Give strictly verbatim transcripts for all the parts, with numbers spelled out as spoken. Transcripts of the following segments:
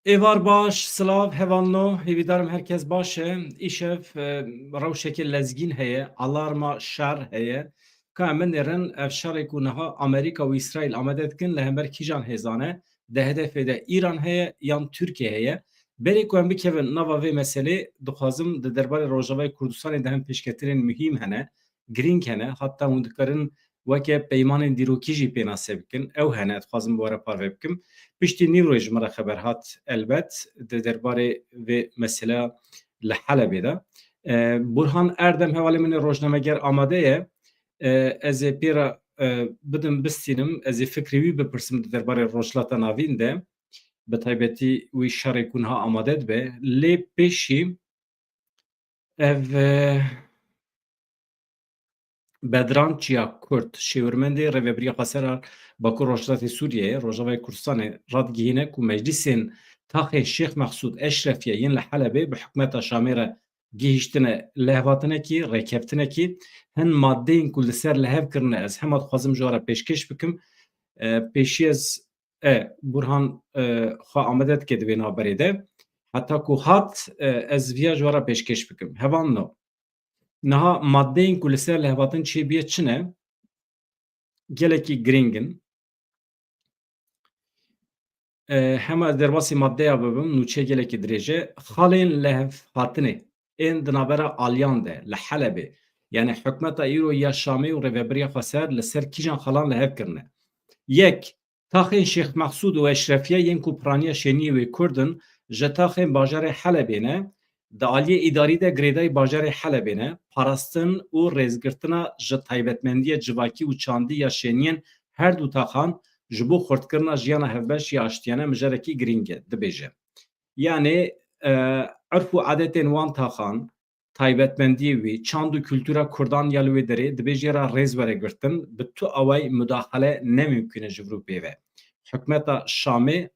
Êvar baş, silav, hevalno, hêvîdarim herkes baş e. Îşev, e, rewşeke lezgîn heye, alarma şer heye. Ka em binêrin, ev şerê ku niha Amerîka û Îsraîl amade dikin, li hember kîjan hêzan e? Di hedefê de Îran heye yan Tirkiye heye? Berê ku em bikevin nava vê meselê, dixwazim di derbarê Rojavayê Kurdistanê de hem pêşketinên muhîm hene, girîng hene, hatta hûn dikarin weke peymanên dîrokî jî pênase bikin. Ew hene, dixwazim bi we re parve bikim. Piştî nîvroyê ji min re xeber hat, elbet, di derbarê vê mesela li Helebê de. E, Burhan Erdem, hevalê min ê rojnameger amade ye. E, ez ê pê re, e, bidim bistînim, ez ê fikrê wî bipirsim di derbarê Rojhilata Navîn de. Bi taybetî wî şerê ku niha amade dibe. Lê pêşî ev, e, Bedran Çiyakkurt, şêwirmendê Rêvebiriya Xweser a Bakur Rojhilatê Sûriyeyê, Rojavayê Kurdistanê, radigihîne ku meclîsên taxên Şêx Mexsûd Eşrefiye yên li Helebê bi hikûmeta Şamê re gihîştine lihevhatinekî, rêkeftinekî, hin madeyên ku li ser lihev kirine, ez hema dixwazim ji we re pêşkêş bikim. E, pêşî ez, e, Burhan, e, xwe amade dike di vê navberê de. Heta ku hat, e, ez viya ji we re pêşkêş bikim. Hevalno, niha madeyên ku li ser lihevhatin çêbûye çi ne? Gelekî girîng in. E, hema ez derbasî madeya bibim, nûçe gelekî dirêj e. Xalên lihevhatinê ên di navbera aliyan de, li Helebê, yanî hikûmeta îro ya Şamê û Rêvebiriya Xweser li ser kîjan xalan lihev kirine? Yek, taxên Şêx Mexsûd û Eşrefiye yên ku piraniya şêniyê wê Kurd in, ji taxên bajarê Helebê ne, di aliyê îdarî de girêdayî bajarê Helebê ne, parastin û rêzgirtina ji taybetmendiya civakî û çandî ya şêniyên her du taxan ji bo xurtkirina jiyana hevbeş ya aştiyane mijarekî girîng e, dibêje. Yanî, e, urf û adetên wan taxan, taybetmendiyê wî, çand û kultura Kurdan ya li wê derê dibê jê re rêz were girtin, bi tu awayî mudaxele ne mimkûn e ji vir û pê ve. Hikûmeta Şamê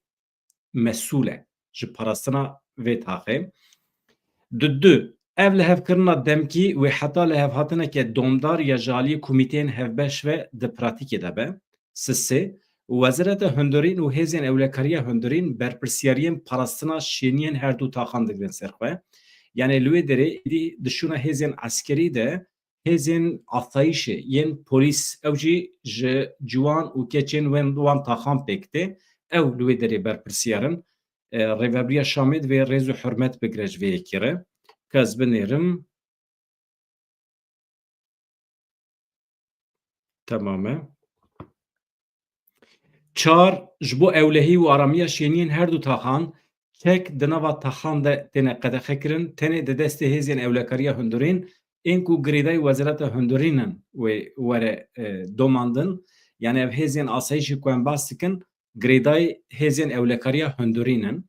mesûl e ji parastina vê taxê. Di du, ev lihevkirina demkî wê heta lihevhatineke domdar ya ji aliyê komîteyên hevbeş ve di pratîkê de be. Sisê, Wezareta Hundirîn û Hêzên Ewlekariya Hundirîn berpirsiyariyên parastina şêniyên her du taxan digirin ser xwe. Yanî li wê derê êdî di şûna hêzên eskerî de hêzên asayîşê yên polîs, ew jî ji ciwan û keçên wen, wan taxan pêk tê, ew li wê derê berpirsiyar in. E, Rêvebiriya Şamê divê rêz û hurmet bigire ji vê yekê re. Ka ez binêrim. Temam e. Çar, ji bo ewlehî û aramiya şêniyên her du taxan, çek di nava taxan de têne qedexekirin, tenê di destê hêzên ewlekariya hundirîn, ên ku girêdayî Wezareta Hundirîn in, wê were, e, domandin. Yanî ev hêzên asayîşê ku em behs dikin, girêdayî hêzên ewlekariya hundirîn in.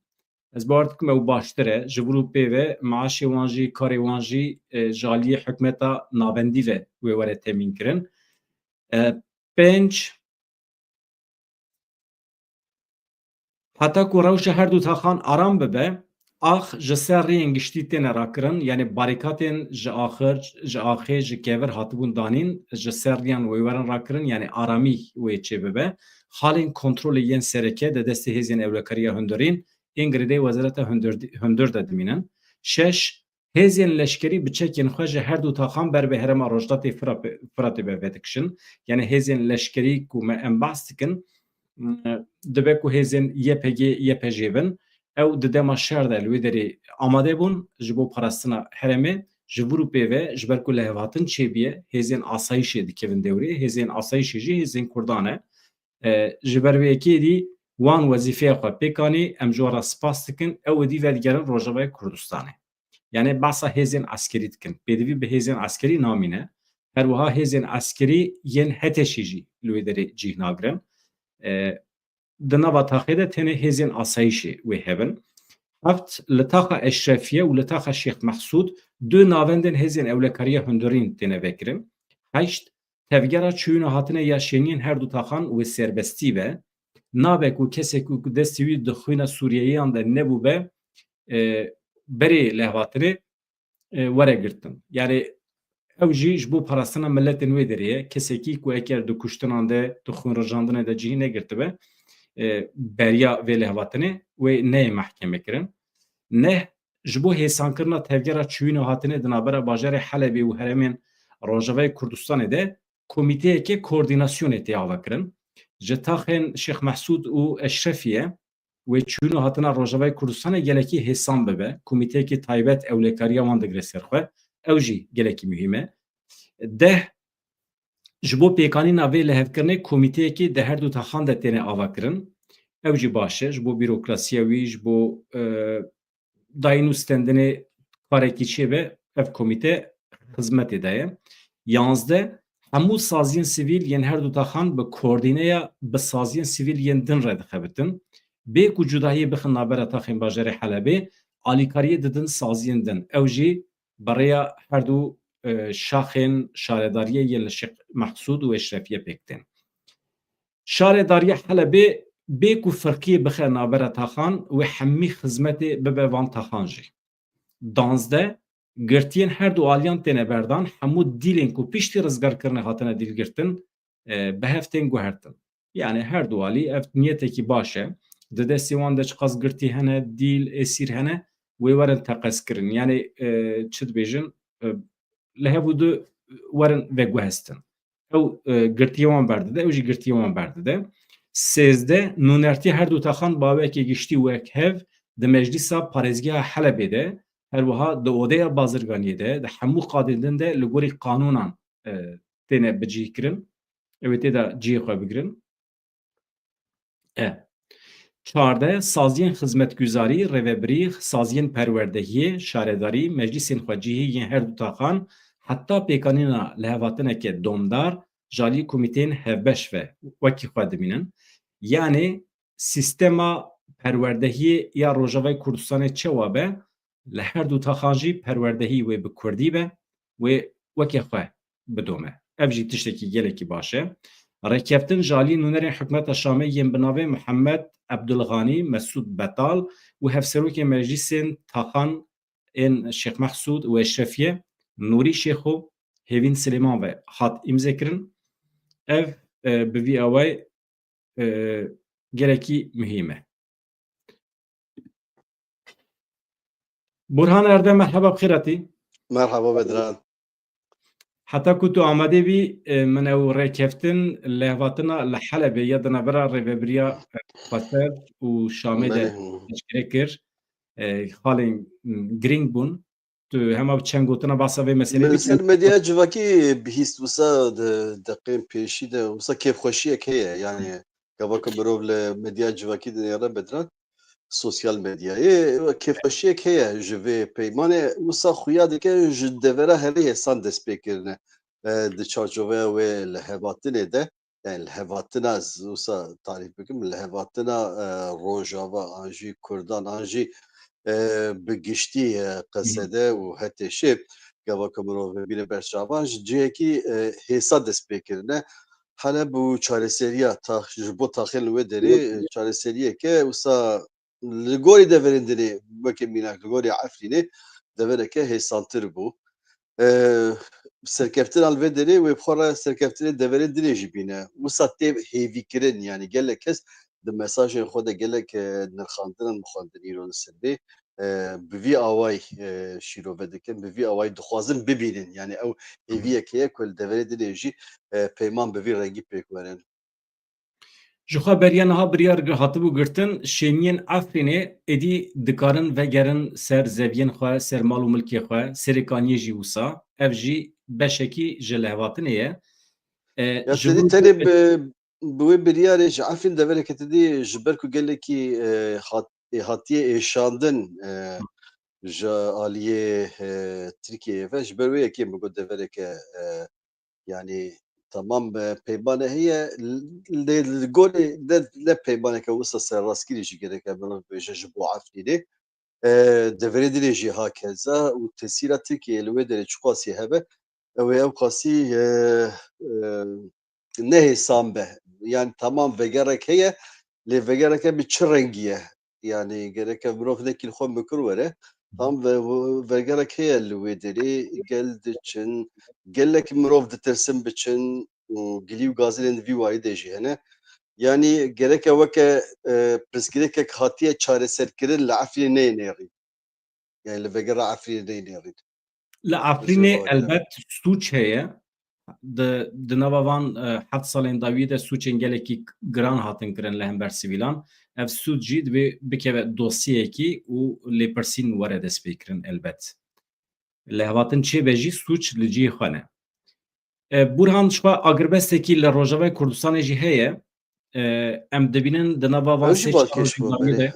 Ez bawer dikim ew baştir e. Ji vir û pê ve maaşê wan jî, karê wan jî, e, ji aliyê hikûmeta navendî ve wê were temîn kirin. E, pênc, heta ku rewşa her du taxan aram bibe, ax ji ser rêyên giştî têne rakirin, yanî barîkatên ji axir, ji axê, ji kevir hatibûn danîn, ji ser riyan wê werin rakirin, yanî aramî wê çêbibe. Xalên kontrolê yên sereke di destê hêzên ewlekariya hundirîn, ên girêdayî Wezareta Hundir-, Hundir de dimînin. Şeş, hêzên leşkerî bi çekên xwe ji her du taxan ber bi herêma Rojhilatê Fira-, Firatê ve vedikişin. Yanî hêzên leşkerî ku me em behs dikin, m-, dibe ku hêzên Y P G, Y P J bin, ew di dema şer de li wê derê amade bûn ji bo parastina herêmê, ji vir û pê ve, ji ber ku lihevhatin çêbûye, hêzên asayîşê dikevin dewrê, hêzên asayîşê jî hêzên Kurdan e. E, ji ber vê yekê dî wan wezîfeya xwe pêk anî, em ji wan re spas dikin, ew êdî vedigerin Rojavayê Kurdistanê. Yanî behsa hêzên eskerî dikin. Pêdivî bi hêzên eskerî namîne. Her wiha hêzên eskerî yên HTŞ'ê jî li wê derê cih nagirin. E, di nava taxê de tenê hêzên asayîşê wê hebin. Heft, li taxa Eşrefiye û li taxa Şêx Mehsûd du navendên hêzên ewlekariya hundirîn têne vekirin. Heşt, tevgera çûyîna hatine ya şêniyên her du taxan wê serbestî be. Nabe ku kesek ku destê wî di xwîna Sûriyeyiyan de nebûbe, e, berê lehvatinê, e, were girtin. Yanî ew jî ji bo parastina miletên wê derê ye. Kesekî ku eger di kuştinan de, di xwînrijandinê de cihî negirtibe, e, beriya vê lihevhatinê wê neyê mehkeme kirin. Neh, ji bo hêsankirina tevgera çûyîn û hatinê di navbera bajarê Helebê û herêmên Rojavayê Kurdistanê de komîteyeke koordînasyonê tê avakirin. Ji taxên Şêx Mehsûd û Eşrefiye wê çûyîn û hatina Rojavayê Kurdistanê gelekî hêsan bibe. Komîteyekî taybet ewlekariya wan digire ser xwe. Ew jî gelekî muhîm e. Deh, ji bo pêkanîna vê lihevkirinê komîteyekî di her du taxan de têne avakirin. Ew jî baş e. Ji bo bîrokrasiya wî, ji bo, e, dayîn û stendinê karekî çêbe, ev komîte xizmetê de ye. Yanzdeh, hemû saziyên sivîl yên her du taxan bi koordîneya bi saziyên sivîl yên din re dixebitin. Bê ku cudahiyê bixin navbera taxên bajarê Helebê, alîkariyê didin saziyên din. Ew jî bi rêya her du, e, şaxên şaredariyê yên li Şêx Mehsûd û Eşrefiye pêk tên. Şaredariya Helebê bê ku firqiyê bixe navbera taxan, wê hemî xizmetê bibe van taxan jî. Danzdeh, girtiyên her du aliyan têne berdan, hemû dîlên ku piştî rizgarkirinê hatine dîlgirtin, e, bi hev tên guhertin. Yani her du alî ev niyetekî baş e. Di destê wan de çiqas girtî hene, dîl, êsîr hene, wê werin teqez kirin. Yani, e, çi dibêjin, e, li hev û du werin veguhestin. Ew, e, girtiyê wan berdide, ew jî girtiyê wan berdide. Sêzdeh, nûnertiya her du taxan bi awayekî giştî wek hev di Meclîsa Parêzgeha Helebê de, her wiha di Odeya Bazirganiyê de, di hemû qadên din de li gorî qanûnan, e, têne bicihkirin. Ew ê tê de cihê xwe bigirin. E. Çardeh, saziyên xizmetguzarî, rêvebirî, saziyên perwerdehiyê, şaredarî, meclîsên xwecihî yên her du taxan heta pêkanîna lihevhatineke domdar ji alî komîteyên hevbeş ve wekî xwe dimînin. Yanê sîstema perwerdehiyê ya Rojavayê Kurdistanê çewa be, li her du taxan jî perwerdehî wê bi kurdî be, wê weke xwe bidome. Ev jî tiştekî gelekî baş e. Rêkeftin ji alî nûnerên hikûmeta Şamê yên bi navê Mihemed Ebdulxanî, Mesûd Betal û hevserokên meclîsên taxan ên Şêx Mehsûd û Eşrefiye, Nûrî Şêxo, Hêvîn Silêman ve hat îmzekirin. Ev, e, bi vî awayî, e, gelekî muhîm e. Burhan Erdem, merheba, bi xêr hatî. Merhaba Bedran. Heta ku tu amade bî, e, min ew rêkeftin lihevhatina li Helebê ya di navbera rêvebiriya, e, Xweser û Şamê de Belê. Eşkere kir. E, xalên, m, girîng bûn. Tu hema bi çend gotina behsa vê meselê Li bikî. Ser medya civakî bihîst wisa di deqên pêşî de wisa kêfxweşiyek heye. Yani gava ku mirov li medya civakî dinêre Bedran, sosyal medyayê, kêfxweşiyek heye ji vê peymanê. Wisa xuya dike ji devera herî hêsan dest pê kirine. E, di çarçoveya wê lihevhatinê de, yani lihevhatina, ez wisa tarîf bikim, lihevhatina, e, Rojava, an jî Kurdan, an jî, e, bi giştî, e, Qesede û Hetêşê, gava ku mirov bîne berçavan, ji cihekî, e, hêsa dest pê kirine. Heleb û çareseriya tax-, ji bo taxên li wê derê, e, çareseriyeke wisa li gorî deverên dinê, weke mînak li gorî Efrînê, devereke hêsantir bû. E, serkeftina li vê derê wê bi xwe re serkeftinên deverên dinê jî bîne. Wisa tê hêvîkirin, yani gelek kes di mesajên xwe de gelek, e, nirxandin an bixwendin îro li ser vê. E, bi vî awayî, e, şîrove dikin, bi vî awayî dixwazin bibînin. Yani ew hêviyek heye ku li deverê dinê jî, e, peyman bi vî rengî pêk werin. Ji xwe beriya niha biryar gi-, hatibû girtin, şêniyên Efrînê êdî dikarin vegerin ser zeviyên xwe, ser mal û milkê xwe, Serêkaniyê jî wisa. Ev jî beşekî ji lihevhatinê ye. E, Ya ji te dî bo tenê bi, bi wê biryarê ji Efrîn devereke te dî ji ber ku gelekî, e, hat-, ê hatiye êşandin, e, ji aliyê, e, Tirkiyeyê ve, ji ber wê yekê min got devereke, e, Yani tamam, e, peymane heye, lê li gorî ne, ne peymaneke wisa serrastkirî jî gereke mirov bêje ji bo Efrînê. E, deverê dinê jî hakeza û tesîra Tirkiyeyê li wê derê çiqasî hebe, ew ê ew qasî, e, e, ne hêsan be. Yani tamam vegerek heye, lê vegereke bi çi rengî ye? Yani gereke mirov nekî li xwe mikir were. Tam ve, vegerek heye li wê derê, gel diçin, gelek mirov ditirsin biçin û gilî û gazinên di vî warî de jî hene. Yanî gereke weke, e, pirsgirêkek hatiye çareserkirin li Efrînê nêrîn. Yani li vegera Efrînê nêrîn. Li Efrînê elbet sûc heye. Di, di nava van, e, heft salên dawiyê de sûcên gelekî giran hatin kirin li hember sivîlan. Ev sûc jî divê bikeve dosyeyekî û lêpirsîn were destpêkirin elbet. Lihevhatin çêbe jî sûc li cihê xwe ne. E, Burhan, ji xwe agirbestekî li Rojavayê Kurdistanê jî heye. E, em dibînin di nava van sê çar rojên dawiyê de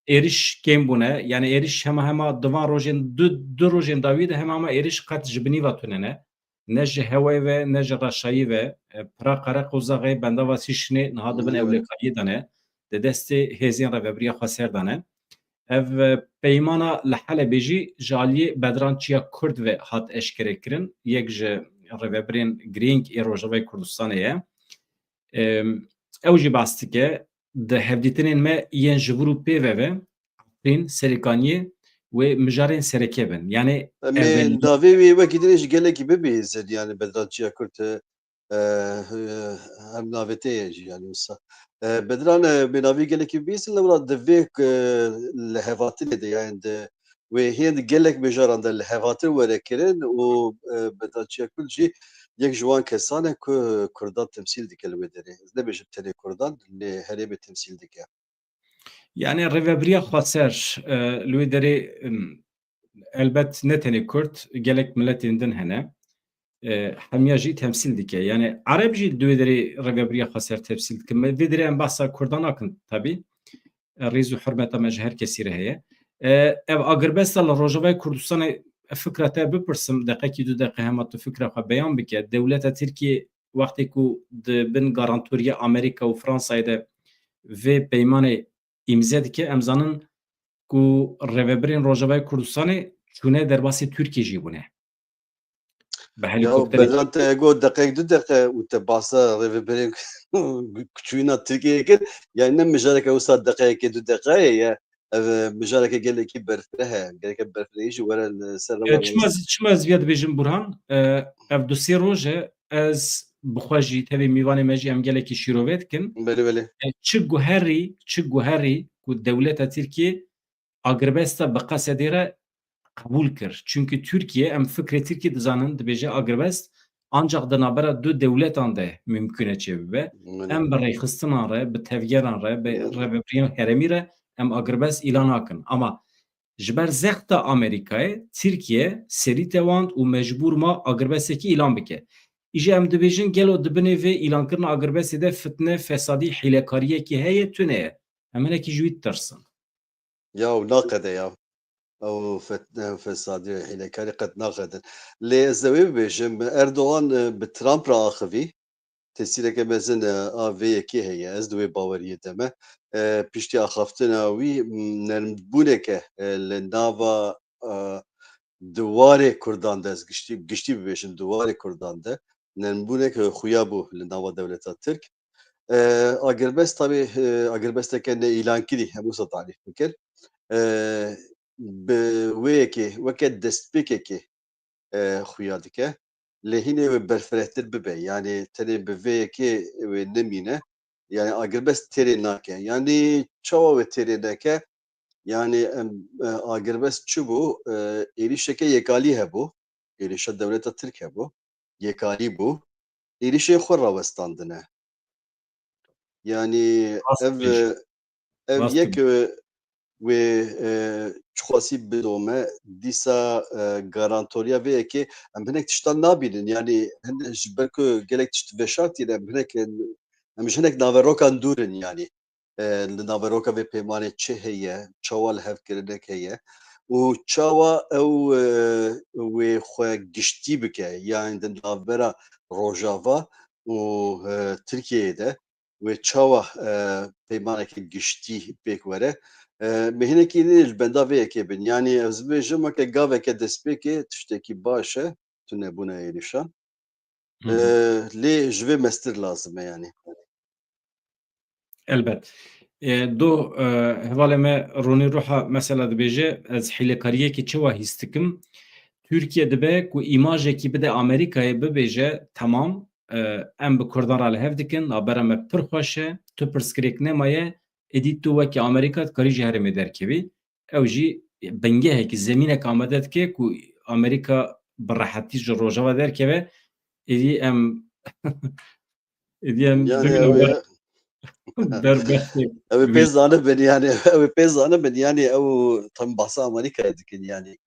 êriş kêm bûne. Yani êriş hema hema di van rojên, du, du rojên dawiyê de hema hema êriş qet ji binî ve tune ne. Ne ji hewayê ve, ne ji reşayî ve. E, pira Qereqozaxê, Bendava Sîşinê niha di bin ewlekariyê de ne. Di destê hêzên Rêvebiriya Xweser de ne. Ev, e, peymana li Helebê jî ji aliyê Bedran Çiyakurd ve hat eşkerekirin. Yek ji rêvebirên girîng ê Rojavayê Kurdistanê ye. Em, ew jî behs dike, di hevdîtinên me yên ji vir û pê ve ve Efrîn, Serêkaniyê wê mijarên sereke bin. Yani Em ê evvelî navê wê wekî dinê ji gelekî bibihîzin, yani Bedran Çiyakurd, e, e, her navê te ye jî, yani wisa. E, Bedran, e, bê navê gelekî bibihîzin, lewra divê ku li hevatinê de, yani di wê hên di gelek mijaran de li hevatin were kirin û, e, Bedran Çiyakurd jî yek ji wan kesan e ku Kurdan temsîl dike li wê derê. Ez nebêjim tenê Kurdan, lê herêmê temsîl dike. Yani Rêvebiriya Xweser, e, li wê derê, em, elbet ne tenê Kurd, gelek miletên din hene. E, hemiya jî temsîl dike. Yani Ereb jî di wê derê Rêvebiriya Xweser temsîl dikin. Me vê derê em behsa Kurdan nakin tabî. E, rêz û hurmeta me ji her kesî re heye. E, ev agirbesta li Rojavayê Kurdistanê, e, fikra te bipirsim, deqekî du deqe hema tu fikra xwe beyan bike. Dewleta Tirkiyê wextê ku di bin garantoriya Amerîka û Fransayê de vê peymanê îmze dike, em zanin ku rêvebirên Rojavayê Kurdistanê çûne derbasî Tirkiyê jî bûne. Bi helikopterê. Bedran, te got deqeyek du deqe û te bahsa rêvebirên çûyîna Tirkiyeyê kir. Yani ne mijareke wisa deqeyekê du deqeyê ye. Ev, e, mijareke gelekî berfireh e. Gereke berfirehî jî were li ser rewandin. Çima ez, çima ez viya dibêjim Burhan? E, ev du sê roj e. Ez bi xwe jî tevî mîvanê me jî em gelekî şîrove dikin. Belê, belê. E, çi guherî, çi guherî ku dewleta Tirkiyê agirbesta bi qesedê re qebûl kir. Çimkî Tirkiye, em fikrê Tirkiyê dizanin, dibêje agirbest ancaq di navbera du dewletan de mimkûn e çêbibe. Em bi rêxistinan re, bi tevgeran re, bi rêvebiriyên herêmî re em agirbest îlan nakin. Ama ji ber zexta Amerîkayê, Tirkiye serî tewand û mecbûr ma agirbestekî îlan bike. Îje em dibêjin, gelo di binê vê îlankirina agirbestê de fitne, fesadî, hîlekariyekî heye, tune ye? Em hinekî ji wî ditirsin. Ya, û naqede ya. Ew fet-, ew fesadî, hîlekarî qet naqedin. Lê ez ê wê bibêjim, Erdogan, e, bi Trump re axivî. Tesîreke mezin, e, a vê yekê heye. Ez di wê baweriyê de me. E, piştî axaftina wî, m, nermbûneke, e, li nava, e, di warê Kurdan de, ez giştî, giştî bibêjim, di warê Kurdan de nermbûneke xuya bû li nava dewleta Tirk. E, agirbest tabî, e, agirbesteke neîlankirî, em wisa tarîf bikin. E, bi wê yekê, weke destpêkekê, e, xuya dike. Lê hînê wê berfirehtir bibe. Yanî tenê bi vê yekê wê nemîne. Yanî agirbest têrê nake. Yanî çawa wê têrê neke? Yanî, em, e, agirbest çi bû? E, êrîşeke yekalî hebû. Êrîşa dewleta Tirk hebû. Yekalî bû. Êrîşên xwe rawestandine. Yanî ev, e, ev yek, e, wê, e, çiqasî bidome, dîsa, e, garantoriya vê yekê em hinek tiştan nabînin. Yanî hin-, ji ber ku gelek tişt veşartîne, em hinek, em ji hinek naverokan dûr in yanî. E, li naveroka vê peymanê çi heye, çawa li hev kirinek heye û çawa ew, e, wê xwe giştî bike, yanî di navbera Rojava û, e, Tirkiyeyê de wê çawa, e, peymaneke giştî pêk were. E, me hinekî nê ji benda vê yekê bin. Yanî ez bibêjim weke gaveke destpêkê tiştekî baş e, tunebûna êrîşan. Hı hı. E, lê ji vê mestir lazim e yanî. Elbet. E, do, e, hevalê me Ronî Ruha mesela dibêje, ez hîlekariyekî çawa hîs dikim? Tirkiye dibe ku îmajekî bide Amerîkayê, bibêje, temam, e, em bi Kurdan re li hev dikin, navbera me pir xweş e, tu pirsgirêk nemaye, êdî tu wekî Amerîka dikarî ji herêmê derkevî. Ew jî bingehekî, zemînek amade dike ku Amerîka bi rehetî ji Rojava derkeve. Êdî em, êdî em Yani bibînin ew ber, ê, berbextê ew ê pê wî. Zanibin yani, ew ê pê zanibin yani, ew tam bahsa Amerîkayê dikin yani.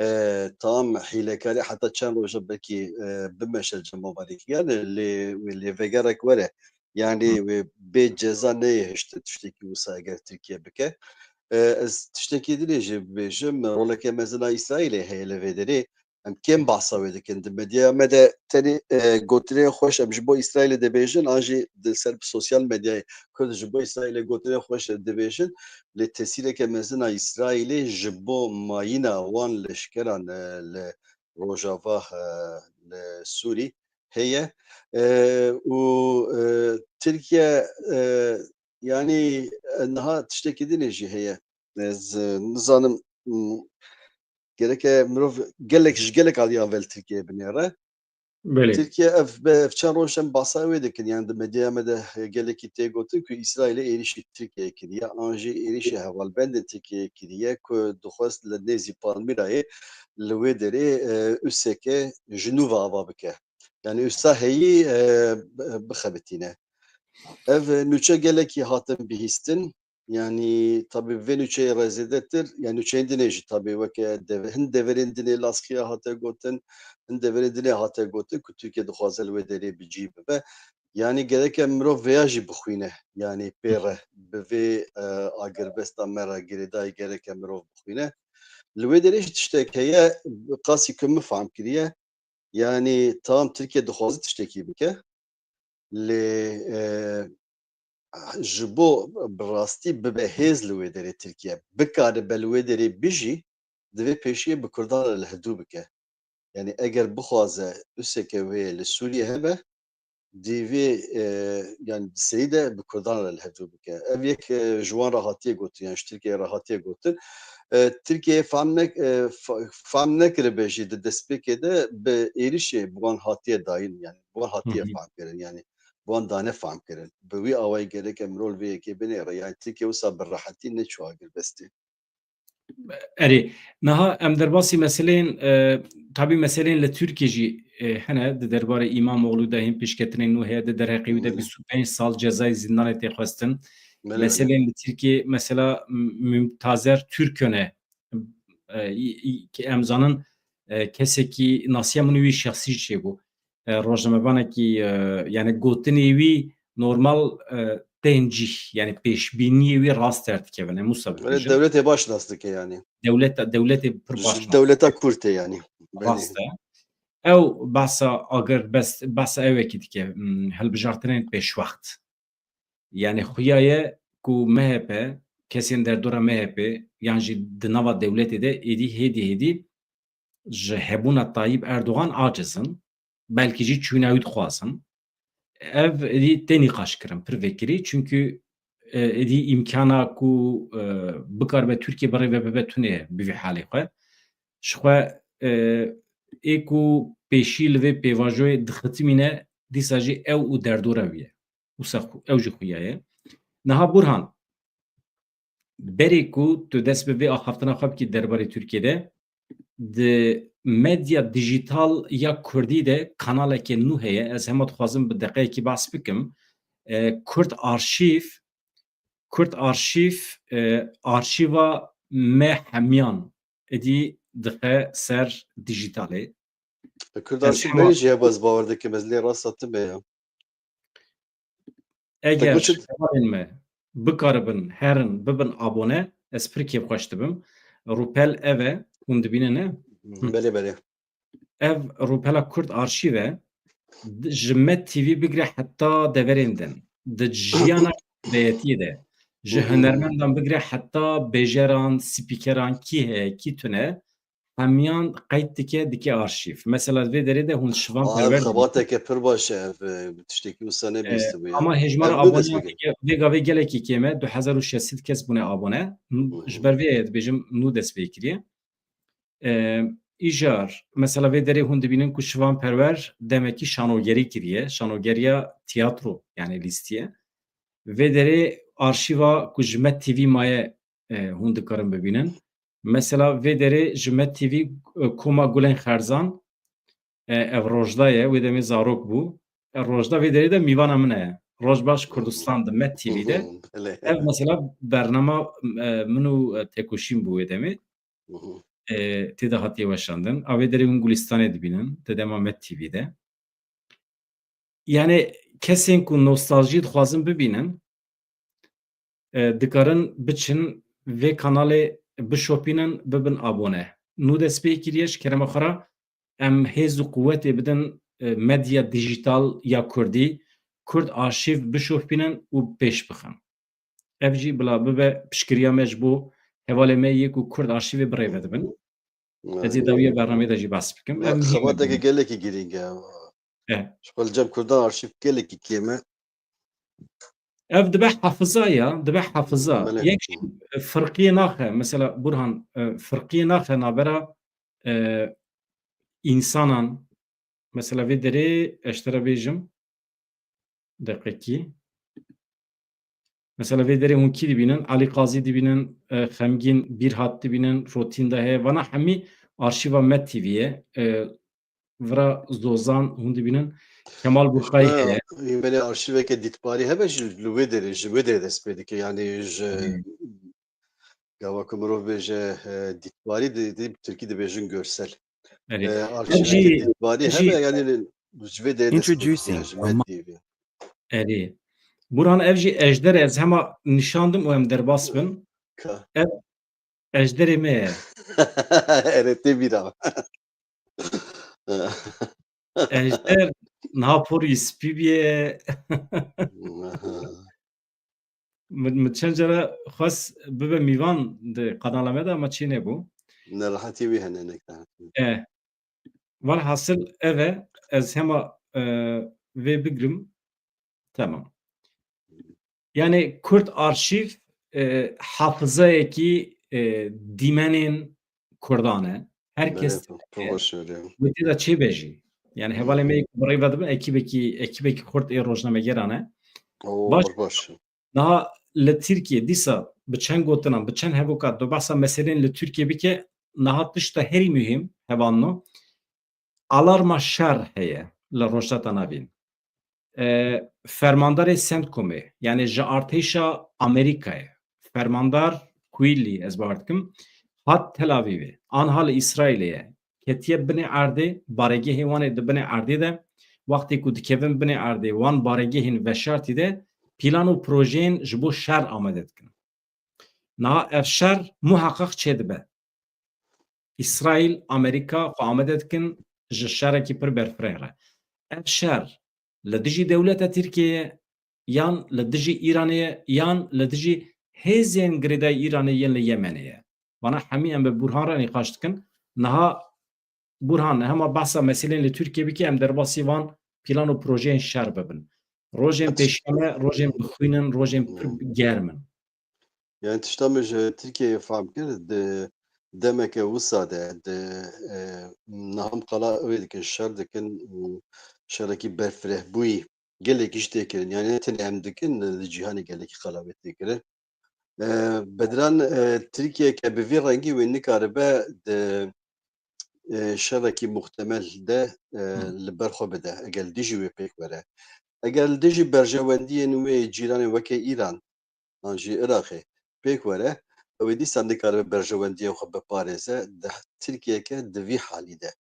E, tam hîlekarî heta çend roja belkî, e, bimeşe cemaverî yani lê, lê vegerek were. Yani Hı. wê bê ceza neyê hiştin tiştekî wisa eger Tirkiye bike. E, ez tiştekî dinê jî bibêjim, roleke mezin a Îsraîlê heye li vê derê. Em kêm bahsa wê dikin. Di medyaya me de tenê, e, gotinên xweş em ji bo Îsraîlê dibêjin, an jî di ser sosyal medyayê Kurd ji bo Îsraîlê gotinên xweş dibêjin. Lê tesîreke mezin a Îsraîlê ji bo mayîna wan leşkeran, e, li Rojava, e, li Sûrî heye. E, û, e, Tirkiye, e, yanî, e, niha tiştekî dinê jî heye. Ez, e, nizanim, m, gereke mirov gelek, ji gelek alî avel Tirkiyeyê binêre. Belê. Tirkiye ev, be, ev çend roj em basa wê dikin. Yani di medyaya me de gelekî tê gotin ku Îsraîlê êrîşî Tirkiyeyê kiriye, an jî êrîşî hevalbendên Tirkiyeyê kiriye ku dixwest li nêzî Palmîrayê li wê derê, e, useke ji nû ve ava bike. Yani usa heyî, e, bi-, bixebitîne. Ev nûçe gelekî hatin bihîstin. Yani tabî vê nûçeyê re zêdetir, yani nûçeyên dinê jî tabî weke deve-, hin deverên dinê Laskiya hate gotin, hin deverên dinê hate gotin ku Tirkiye dixwaze li wê derê bi cî bibe. Yani gereke mirov vêya jî bixwîne. Yani pê re bi vê, e, agirbesta me re girêdayî gereke mirov bixwîne. Li wê derê jî tiştek heye, qasî ku min fehm kiriye. Yani tam Tirkiye dixwaze tiştekî bike. Lê, e, ji bo bi rastî bibe hêz li wê derê Tirkiye, bikaribe li wê derê bijî, divê pêşiyê bi Kurdan re li hevdû bike. Yani eger bixwaze useke wê li Sûriyê hebe, divê, e, yani di serî de bi Kurdan re li hevdû bike. Ev yek, e, ji wan re hatiye gotin, yani ji Tirkiyeyê re hatiye gotin. E, Tirkiye fam ne-, e, fa-, fam nekiribe jî di destpêkê de bi êrişê bi wan hatiye dayîn, yani bi wan hatiye Hı hı. fam kirin, yani bi wan dane fam kirin. Bi wî awayî gerek em rol vê yekê binêre. Yani Tirkiye wisa bi rehetî neçû agirbestê. Erê, niha em derbasî meseleyên, e, tabî meseleyên li Tirkiye jî, e, hene, di derbarê Îmamoğlu de hîn pêşketinên nû heye, di derheqê wî de Belê. bîst û pênc sal cezayê zîndanê tê xwestin. Belê, belê. Meseleyên li Tirkiye, mesela M-, Mümtazer Türköne, e, î, î, ki em zanin, e, kesekî nasiya min wî şexsî jî çêbû. E, rojnamevanekî, e, yani gotinê wî normal, e, tên cih, yani pêşbîniyê wî rast derdikevin. Em wisa Belê bibêjin. Dewletê baş nas dike yani. Dewleta, dewletê pir baş nas dike. Ji dewleta Kurd e yani. Belê. Rast e. Ew behsa agirbest, behsa ewekî dike, hmm, hilbijartinên pêşwext. Yani xuya ye ku M H P, kesên derdora M H P, yan jî di nava dewletê de êdî hêdî hêdî ji hebûna Tayyip Erdogan aciz in, belkî jî çûna wî dixwazin. Ev êdî tê nîqaşkirin, pir vekirî, çunkî, e, êdî îmkana ku, e, bikaribe Tirkiye bi rê ve bibe tune ye bi vî halê xwe. Ji xwe, e, ê ku pêşî li vê pêvajoyê dixitimîne, dîsa jî ew û derdora wî ye. Wisa xu-, ew jî xuya ye. Niha Burhan, berê ku tu dest bi vê axaftina xwe bikî derbarê Tirkiyê de, di medya dijîtal ya kurdî de kanaleke nû heye. Ez hema dixwazim bi deqeyekî behs bikim. E, Kurd Arşîv, Kurd Arşîv, e, arşîva me hemiyan êdî dixe ser dijîtalê. Kurd Arşîv berê jî heba ez bawer dikim, ez lê rasta tune ya. Eger hevalên me bikaribin herin bibin abone, ez pir kêfxweş dibim. Rûpel ev e, hûn dibînin e? Belê, belê. Ev rûpela Kurd Arşîv e. D-, ji Med T V bigire heta deverên din. Di jiyana beyetiyê de. Ji Hı hı. hunermendan bigire heta bêjeran, spîkeran, kî heye, kî tune, hemiyan qeyd dike, dike arşîv. Mesela vê derê de hûn şivan Aa, ev perwer dibînin. Xebateke pir baş e ev, e, tiştekî wisa E, nebihîstibû ya. Ama hejmara Ev nû dest aboneyên pê kir. Vê gavê gelekî kêm e, du hezar û şeş sed kes bûne abone. Hı hı. Ji ber vê ye dibêjim nû dest pê kiriye. E, îcar, mesela vê derê hûn dibînin ku Şivan Perwer demekî şanogerî kiriye, şanogeriya tiyatro, yani lîstiye. Vê derê arşîva ku ji Med T V maye, e, hûn dikarin bibînin. Mesela vê derê ji Med T V, e, Koma Gulên Xerzan, e, ev Rojda ye, wê demê zarok bû. E, Rojda vê derê de mîvana min e. Roj baş Kurdistan di Med T V de. Belê. Ev mesela bernama, e, min û, e, Tekoşîn bû wê demê. E, tê de hatiye weşandin. A vê derê hûn Gulistanê dibînin, di dema Med T V de. Yani kesên ku nostaljî dixwazin bibînin, e, dikarin biçin vê kanalê bişopînin, bibin abone. Nû dest pê kiriye, ji kerema xwe re em hêz û quwetê bidin, e, medya dijital ya Kurdî, Kurd Arşîv bişopînin û pêş bixin. Ev jî bila bibe piştgiriya me ji bo hevalê me yê ku Kurd Arşîvê bi rê ve dibin. Ez ê dawiya bernameyê de jî behs bikim. Ev muhîm e. Xebateke gelekî girîng e. E. Ji xwe li cem Kurdan arşîv gelekî kêm e. Ev dibe hafiza ya, dibe hafiza. Belê. Yek jî firqiyê naxe. Mesela Burhan, e, firqiyê naxe navbera, e, însanan. Mesela vê derê ez ji te re bêjim. Deqekî. Mesela vê derê hûn kî dibînin? Alî Qazî dibînin, e, Xemgîn Bîrhat dibînin, Rotîn de heye. Vana hemî arşîva Med T V ye. E, vira Zozan hûn dibînin. Kemal Burkayî heye. Belê arşîveke dîtbarî hebe jî li wê derê, ji wê derê dest pê dike. Yani ji Hmm. Gava ku mirov bêje, e, dîtbarî, di, di Tirkî dibêjin görsel. Erê. E, arşîveke dîtbarî hebe, yani ji vê derê dest pê dike, ji Med T V. Erê. Burhan, ev jî ejder e, ez hema nîşandim û em derbas bin. Ka. Ev ejderê me ye. Erê, tê bîra. Ejder niha porî spî bîye. Aha. Min, min çend cara xwest bibe mîvan di kanala me de, ama çê nebû. Nerehetî wî hene, nek nerehetî. E, velhasil ev e, ez hema, e, vê bigrim. Tamam. Yani Kurd Arşîv, e, hafizayekî, e, dîmenên Kurdan e. Her kes wê tê de çêbe jî. Yani hevalê me yê ku bi rê ve dibin, ekîbekî, ekîbekî xurt ê rojnamegeran e. Baş, baş. Niha li Tirkiye dîsa bi çend gotinan, bi çend hevokan tu behsa meselên li Tirkiye bike, niha tişta herî muhîm, hevalno, alarma şer heye li Rojhilata Navîn. E, fermandarê CENTCOMê, yani ji artêşa Amerîkayê, fermandar Quillî, ez bawer dikim, hat Tel Avîvê, anha li Îsraîlê ye, ketiye binê erdê, baregehê wan ê di binê erdê de, wextê ku dikevin binê erdê, wan baregehên veşartî de, plan û projeyên ji bo şer amade dikin. Niha ev şer muheqeq çêdibe. Îsraîl, Amerîka xwe amade dikin ji şerekî pir berfireh re. Ev şer li dijî dewleta Tirkiyeyê ye, yan li dijî Îranê ye, yan li dijî hêzên girêdayî Îranê yên li Yemenê ye. Vana hemî em bi Burhan re nîqaş dikin. Niha Burhan, hema behsa meselên li Tirkiye bike, em derbasî van plan û projeyên şer bibin. Rojên pêşiya me, rojên bixwînin, rojên pir germ in. Yani tişta min ji Tirkiyeyê fehm kir, di demeke wisa de, di, e, niha em qala wê dikin, şer dikin û şerekî berfirehbûyî gelekî ji tê kirin. Yani ne tenê em dikin, li cîhanê gelekî qala wê tê kirin. E, Bedran, e, Tirkiyeyeke bi vî rengî wê nikaribe di, e, şerekî muhtemel de, e, Hı. li ber xwe bide, eger li dijî wê pêk were. Eger li dijî berjewendiyên wê cîranê weke Îran, an jî Iraqê pêk were, ew ê dîsa nikaribe berjewendiyên xwe biparêze di Tirkiyeyeke di vî halî de.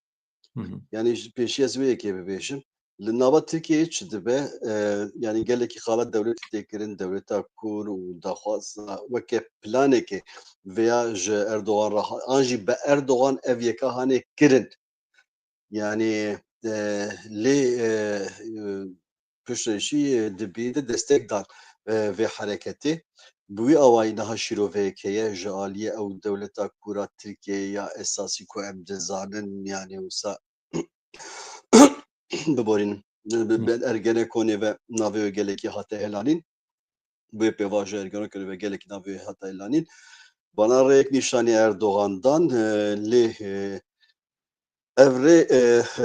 Hı hı. Yani ji pêşî ez wê yekê bibêjim. Li nava Tirkiyeyê çi dibe? E, yani gelekî qala dewletê tê kirin, dewleta kûr û daxwaza weke planekê veya ji Erdogan re ha-, an jî bi Erdogan ev yeka hanê kirin. Yani, e, lê, e, e, piştre jî, e, di bî de destek dan, e, vê hereketê. Bi wî awayî niha şîroveyek heye ji aliyê ew dewleta kûr a Tirkiyeyê ya esasî ku em dizanin, yani wisa biborînin. Bi, bi Ergenekonê ve navê wê gelekî hate helalîn. Bi wê pêvajoya Ergenekonê ve gelekî navê wê hate helalîn. Vana rêyek nîşanî Erdogan dan, e, lê, e, Ev rê, e,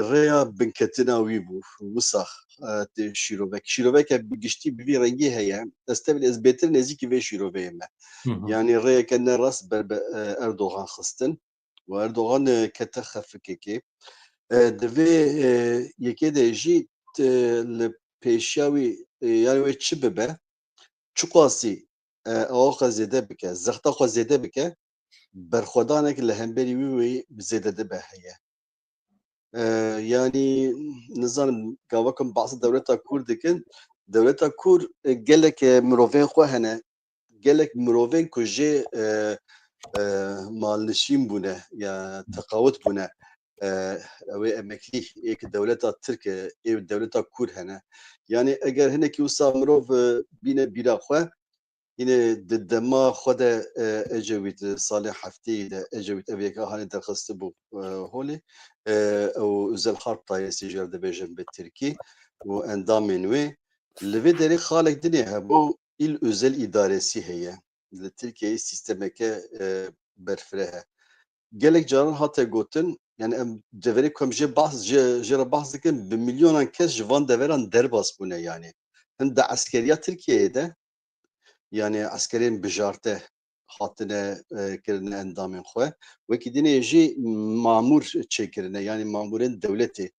rêya binketina wî bû. Wisa, e, tê şîrovek. Şîroveke bi giştî bi vî rengî heye. Ez tevlî ez bêtir nêzîkî vê şîroveyê me. Hı hı. Yanî rêyeke ne rast ber bi, e, Erdogan xistin. Û Erdogan, e, kete xefikekê. E, di vê, e, yekê de jî, e, li pêşiya wî, e, yanî wê çi bibe, çiqasî, e, awa xwe zêde bike, zexta xwe zêde bike, berxwedanek li hemberî wî wê zêde dibe heye. E, yanî, nizanim, gava ku em behsa dewleta Kûr dikin, dewleta Kûr, e, gelek, e, mirovên xwe hene, gelek mirovên ku jê, e, e, malnişîn bûne ya teqawit bûne, e, ew ê emeklî ê ki dewleta Tirk e, ê dewleta Kûr hene. Yanî eger hinekî wisa mirov, e, bîne bîra xwe, yine di dema xwe de, e, Ecewît, e, salê heftêyî de Ecewît ev yeka hanê derxistibû, e, holê, e, ew Özel Harp Dairesi jê re dibêjin bi tirkî û endamên wê. Li vê derê xalek dinê hebû, îl özel idaresi heye. Li Tirkiyeyê sîstemeke, e, berfireh e. Gelek caran hate gotin, yani em deverê ku em jê behs, jê, jê re behs dikin, bi milyonan kes ji van deveran derbas bûne yani. Hem di eskeriya Tirkiyeyê de, yani eskerên bijarte hatine, e, kirine endamên xwe. Wekî dinê jî mamûr çêkirine, yani mamûrên dewletê.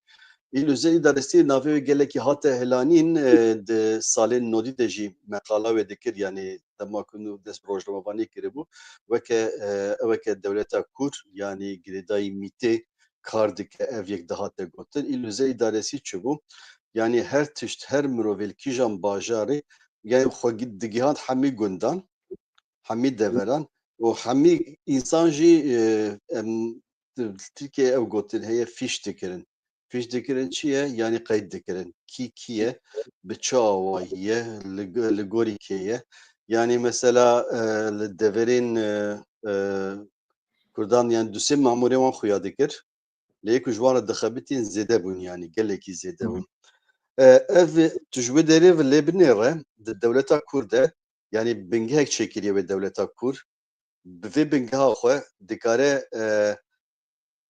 Îl Özel Îdaresi navê wê gelekî hate hilanîn, e, di salên nodî de jî meqala wê dikir, yani dema ku nû dest bi rojnamevanî kiribû, weke, e, eweke dewleta Kûr, yani girêdayî mîtê kar dike, ev yek dihate gotin. Îl Özel Îdaresi çi bû? Yani her tişt, her mirovê li kîjan bajarê, yani xwe gi-, digihand hemî gundan, hemî deveran û hemî însan jî, e, em, Tirkiyeyê ew gotin heye, fîş dikirin. Fîş dikirin çi ye? Yani qeyd dikirin. Kî kî ye? Bi çi awayî ye? Li, li gorî kê ye? Yani mesela, e, li deverên, e, e, Kurdan yani du sê mamûrê wan xuya dikir. Lê ku ji wan re dixebitîn zêde bûn, yani gelekî zêde bûn. E, ev tu ji wê derê ve lê binêre di dewleta Kûr de, yani bingehek çêkiriye wê dewleta Kûr. Bi vê bingeha xwe dikare, e,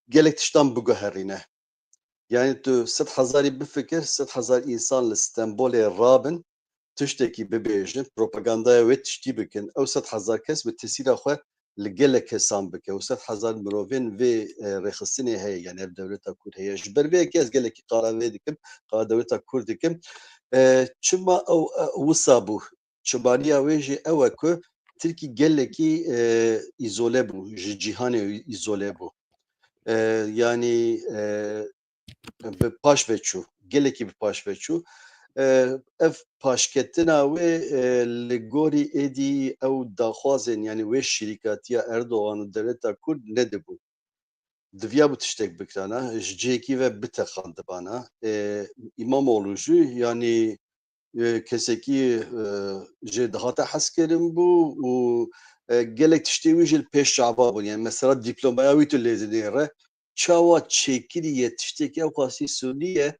gelek tiştan biguherîne. Yani tu sed hezarî bifikir, sed hezar însan li Stenbolê rabin, tiştekî bibêjin, propagandaya wê tiştî bikin, ew sed hezar kes bi tesîra xwe li gelek kesan bike. Û sed hezar mirovên vê, e, rêxistinê heye, yani ev dewleta Kûr heye. Ji ber vê yekê ez gelekî qala vê dikim, qala dewleta Kûr dikim. E, çima ew, e, wisa bû? Çimaniya wê jî ew e ku Tirkî gelekî, e, îzole bû, ji cîhanê îzole bû. E, yanî, e, bi paş ve çû, gelekî bi paş ve çû. E, ev paşketina wê, e, li gorî êdî ew daxwazên, yanî wê şirîkatiya Erdogan û dewleta Kurd nedibû. Diviyabû tiştek bikirana, ji cihekî ve bitexandibana. E, Îmamoğlu jî, yanî, e, kesekî, e, jê dihate hezkirin bû û, e, gelek tiştê wî jî li pêş çava bûn. Yani mesela diplomaya wî tu lê dinêre, çawa çêkiriye tiştekî ew qasî sûnî ye,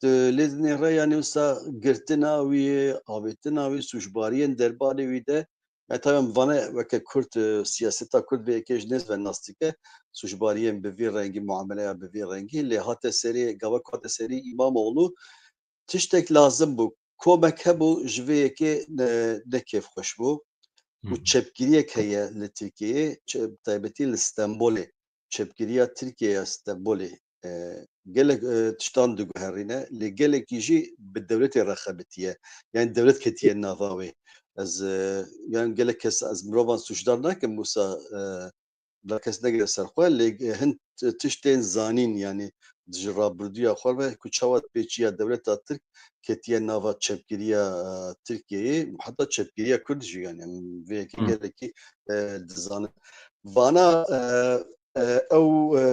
tu lê dinêre, yani wisa girtina wî, avêtina wî, sûcbariyên derbarê wî de, yani tabii em vane weke Kurd, e, siyaseta Kurd vê yekê ji nêz ve nas dike, sûcbariyên bi vî rengî, muameleya bi vî rengî, lê hate serê, gava ku hate serê Îmamoğlu, tiştek lazim bû. Komek hebû ji vê yekê ne, ne kêfxweş bû. Û çepgiriyek heye li Tirkiyeyê, çe-, bi taybetî li Stenbolê. Çepgiriya Tirkiyeyê ya Stenbolê, e, gelek, e, tiştan diguherîne, lê gelekî jî bi dewletê re xebitiye. Yani dewlet ketiye nava wê. Ez, e, yani gelek kes, ez mirovan sûcdar nakim, wisa, e, bila kes negire ser xwe, lê, e, hin t-, tiştên zanîn, yani ji rabirdûya xwe ve ku çawa pêçiya dewleta Tirk ketiye nava çepgiriya, e, Tirkiyeyê, heta çepgiriya Kurd jî, yani em vê yekê gelekî, e, dizanin. Vana, e, e, ew, e,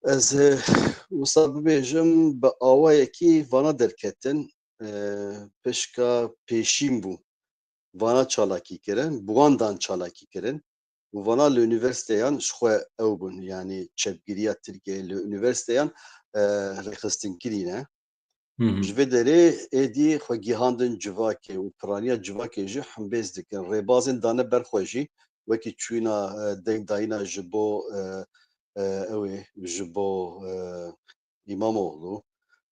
ez, e, wisa bibêjim, bi awayekî vana derketin, e, pişka pêşîn bû. Vana çalakî kirin, bi wan dan çalakî kirin û vana li unîversîteyan ji xwe ew bûn, yanî çepgiriya Tirkiyeyê li unîversîteyan, e, rêxistinkirî ne. Hı hı. Ji vê derê êdî xwe gihandin civakê û piraniya civakê jî hembêz dikin. Rêbazên dane ber xwe jî, wekî çûyîna, e, dengdayîna ji bo, e, e, ew ê ji bo, e, Îmamoğlu.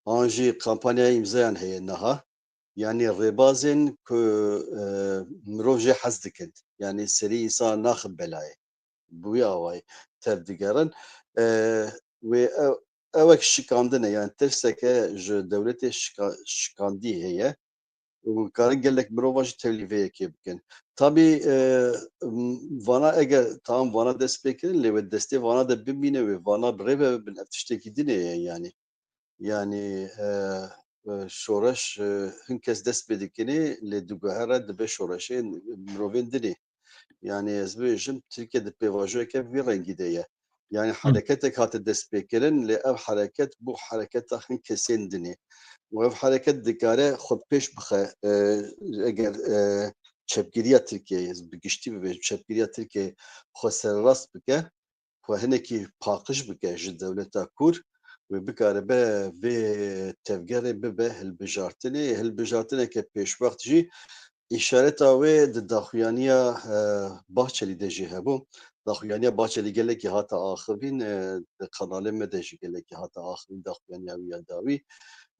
An jî kampanyaya îmzayan heye niha. Yanî rêbazên ku, e, mirov jê hez dikin. Yanî serî însan naxin belayê. Bi wî awayî tev digerin. E, wê ew, ewek şikandin e. Yanî tirseke ji dewletê şika-, şikandî heye. Û karin gelek mirovan jî tevlî vê yekê bikin. Tabî, e, m-, vana eger tam vana dest pê kirin, lê wê destê vana de bimîne, wê vana bi rê ve bibin, ev tiştekî din e yanî. Yanî, e, e, şoreş, e, hin kes dest pê dikinê, lê diguhere dibe şoreşê, mirovên din ê. Yanî ez bibêjim, Tirkiye di pêvajoyeke vî rengî de ye. Yanî Hı. hereketek hate destpêkirin, lê ev hereket bû hereketa hin kesên din e. Û ev hereket dikare xwe pêş bixe, e, eger, e, çepgiriya Tirkiyeyê, ez bi giştî bibêjim, çepgiriya Tirkiyeyê xwe sererast bike, xwe hinekî paqij bike ji dewleta Kur, wê bikaribe vê tevgerê bibe hilbijartinê, hilbijartineke pêşwext jî. Îşareta wê di daxuyaniya, e, Bahçelî de jî hebû. Daxuyaniya Bahçelî gelekî hate axivîn, e, di kanalê me de jî gelekî hate axivîn daxuyaniya wî ya dawî.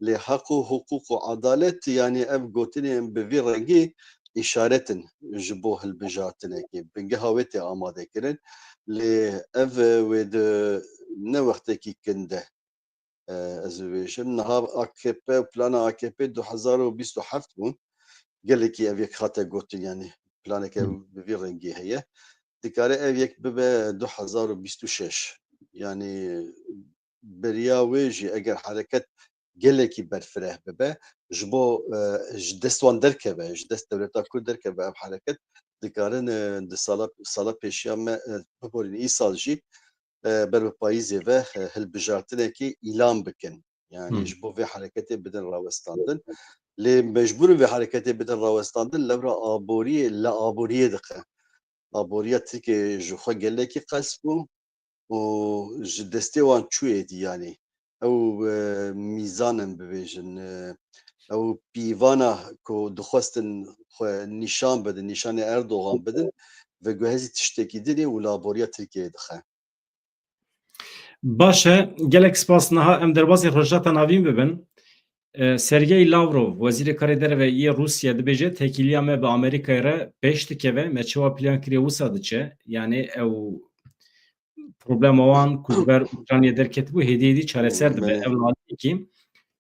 Lê heq û hiqûq û edalet, yanî ev gotinên bi vî rengî îşaret in ji bo hilbijartinekê. Bingeha wê tê amade kirin. Lê ev, e, wê di ne wextekî kin de, e, ez bibêjim. Niha A K P, plana A K P du hezar û bîst û heft bû. Gelekî ev yek hate gotin, yanî planeke Hı. bi vî rengî heye. Dikare ev yek bibe du hezar û bîst û şeş. Yanî beriya wê jî eger hereket gelekî berfireh bibe, ji bo, e, ji dest wan derkeve, ji dest dewleta Kurd derkeve ev hereket, dikarin, e, di sala, sala pêşiya me, e, biborîn îsal jî, e, ber bi payîzê ve, e, hilbijartinekî îlan bikin. Yanî Hmm. ji bo vê hereketê bidin rawestandin. Lê mecbûr in vê hereketê bidin rawestandin, lewra aboriyê, li aboriyê dixe. Aboriya Tirkiyeyê ji xwe gelekî qels bû û ji destê wan çû êdî yanî. Ew, e, mîzan in bibêjin, e, ew pîvana ku dixwestin xwe nîşan bidin, nîşanê Erdogan bidin, veguhezî tiştekî din ê û li aboriya Tirkiyeyê dixe. Baş e, gelek spas. Niha em derbasî Rojhilata Navîn bibin. E, Sergey Lavrov, Wezîrê Karê Derve yê Rûsya dibêje, têkiliya me bi Amerîkayê re pêş dikeve, me çawa plan kiriye wisa diçe. Yanî ew problema wan ku ji ber Ukraynayê derketibû, hêdî hêdî çareser dibe. Belê. Ev li aliyekî.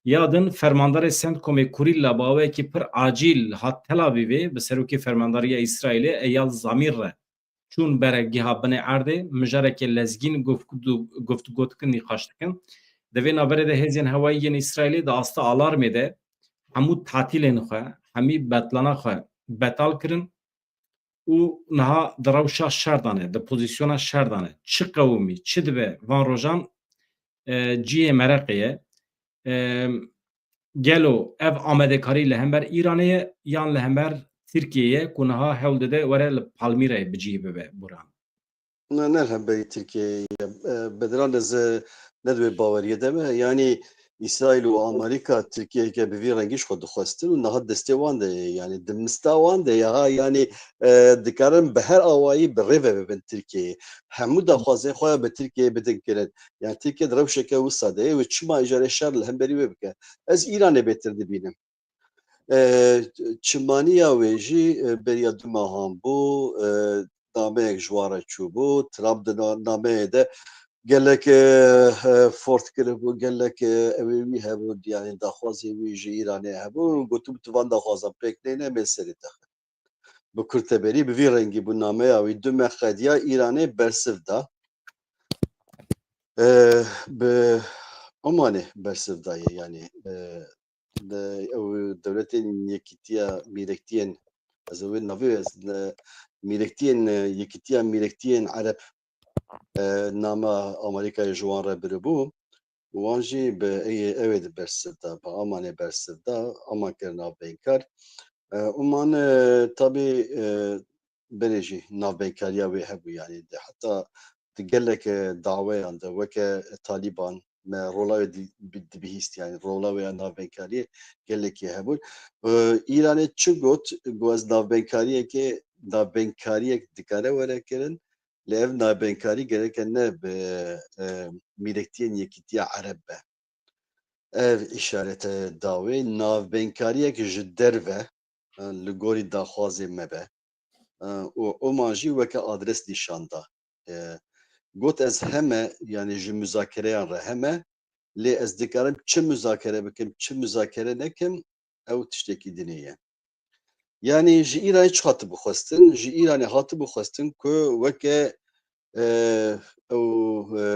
Ya din, fermandarê CENTCOMê Kurîlla bi awayekî pir acîl hat Tel Avîvê, bi serokê fermandariya Îsraîlê Eyal Zamîr re çûn beregeha binê erdê, mijareke lezgîn guftgu-, guftûgo dikin, nîqaş dikin. Di vê navberê de hêzên hewayî yên Îsraîlê di asta alarmê de hemû tatîlên xwe, hemî betlana xwe betal kirin û niha di rewşa şer de ne, di pozîsyona şer de ne. Çi qewimî, çi dibe van rojan, e, cihê mereqê ye. E, Gelo ev amadekarî li hember Îranê ye yan li hember Tirkiyeyê ye ku niha hewl dide were li Palmîrayê bi cih bibe, Boran? Ne, ne li hemberî Tirkiyeyê ye. E, Bedran, ez, e, ne di wê baweriyê de me. Yanî Îsraîl û Amerîka Tirkiyeyeke bi vî rengî ji xwe dixwestin û niha destê wan de ye. Yanî di mista wan de ye. Ha, yanî, e, dikarin bi her awayî bi rê ve bibin Tirkiyeyê. Hemû daxwazên xwe ya bi Tirkiyeyê bidin kirin. Yani Tirkiye di rewşeke wisa de ye, wê çima îcarê şer li hemberî wê bike? Ez Îranê bêtir dibînim. E, çimaniya wê jî, e, beriya du mehan bû, e, nameyek ji wan re çûbû. Trump di na-, nameyê de gelek, e, e, fort kiribû, gelek, e, ew ê wî hebû, yani daxwazê wî ji Îranê hebû. Gotibû, tu van daxwazan pêk neyne, em ê serê te xin. Bi kurteberî bi vî rengî bû nameya wî. Dume xediya Îranê bersiv da. E, bi Omanê bersiv daye, yanî, e, de, ew dewletên yekîtiya mîrektiyên, ez ê wê navê ez, e, mîrektiyên, e, yekîtiya mîrektiyên Ereb, e, nama Amerîkayê ji wan re biribû. Wan jî bi ê-, ew ê di bersiv da, bi Amanê bersiv da, Aman kir navbeynkar. E, Oman, e, tabî, e, berê jî navbeynkariya wê hebû, yanî di, heta di gelek, e, daweyan de weke Talîban me rola wê di-, bi-, dibihîst, yanî rola wê ya navbeynkariye gelekî hebûn. E, Îranê çi got? Got, ez navbeynkariye ke, navbeynkariyek dikare were kirin, Lê ev navbênkarî gereke ne bi, e, mîlektiyên Yekîtiya Ereb be. Ev îşarete dawê navbênkariyek ji derve, e, li gorî daxwazê me be. E, û Oman jî weke adres nîşan da. E, got, ez heme, yanî ji muzakereyan re heme, lê ez dikarim çi muzakere bikim, çi muzakere nekim, ew tiştekî dinê ye. Yanî ji Îranê çi hatibû xwestin? Ji Îranê hatibû xwestin ku weke, e, ew, e,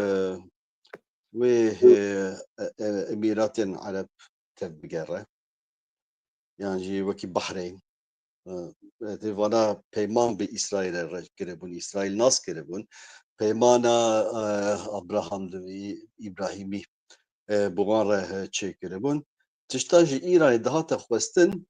wê, e, e, Emîratên Ereb tevbigere. Yan jî wekî Bahreyn. E, e, vana peyman bi Îsraîlê re kiribûn. Îsraîl nas kiribûn. Peymana, e, Abraham de Î-, Îbrahîmî, e, bi wan re, e, çêkiribûn. Tişta ji Îranê dihate xwestin,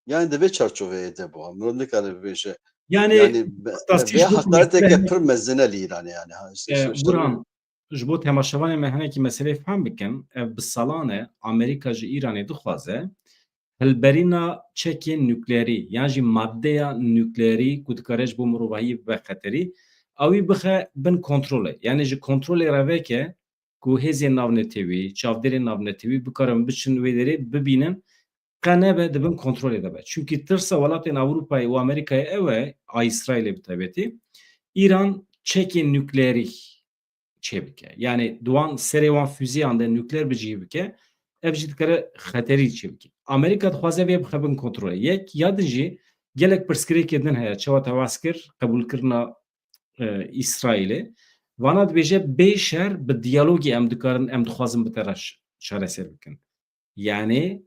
yani di vê çarçoveyê de bû. Mirov nikare bibêje. Yani, Yani be-, kıtasî vê ji bo heqareteke mesele pir mezin e li Îranê yani. Ha, işte, E, işte, işte, Burhan, ji bo temaşevanê me hinekî meseleyê fehm bikin, ev bi salan e Amerîka ji Îranê dixwaze hilberîna çekên nukleerî yan jî maddeya nukleerî ku dikare ji bo mirovahiyê bibe xeterî, ew ê bixe bin kontrolê. Yani ji kontrolê re veke ku hêzên navnetewî, çavdêrên navnetewî bikarin biçin wê derê bibînin, qe nebe di bin kontrolê de be. Çimkî tirsa welatên Ewropayê û Amerîkayê ew e, a Îsraîlê bi taybetî, Îran çekên nukleerî çêbike. Yani di wan serê wan füzeyan de nukleer bicihî bike, ev jî dikare xeterî çêbike. Amerîka dixwaze vê bixe bin kontrolê. Yek, ya din jî gelek pirsgirêkê din heye, çawa te waz kir, qebûlkirina, e, Îsraîlê. Vana dibêje, bê şer bi diyalogê em dikarin, em dixwazin bi te re ş-, çareser bikin. Yani,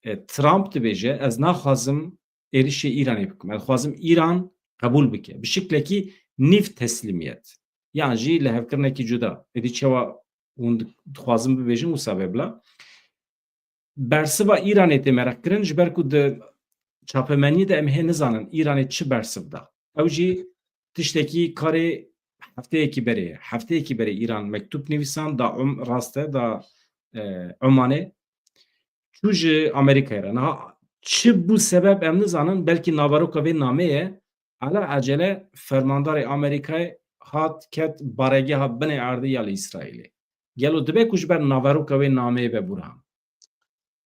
e, Trump dibêje, ez naxwazim êrişê Îranê bikim. Ez dixwazim Îran qebûl bike. Bi şiklekî nîv teslîmiyet. Yan jî lihevkirinekî cuda. Êdî çawa hûn di-, dixwazin bibêjin wisa be bila. Bersiva Îranê tê mereqkirin, ji ber ku di çapemeniyê de em hê nizanin Îranê çi bersiv da. Ew jî tiştekî karê hefteyekî berê ye. Hefteyekî berê Îran mektûb nivîsan, da Om-, rast e, da, e, Omanê. Çû ji Amerîkayê re. Niha çi bû sebeb em nizanin, belkî naveroka vê nameyê ye. Ala ecele fermandarê Amerîkayê hat ket baregeha binê erdê ya li Îsraîlê. Gelo dibe ku ji ber naveroka wê nameyê be, Burhan?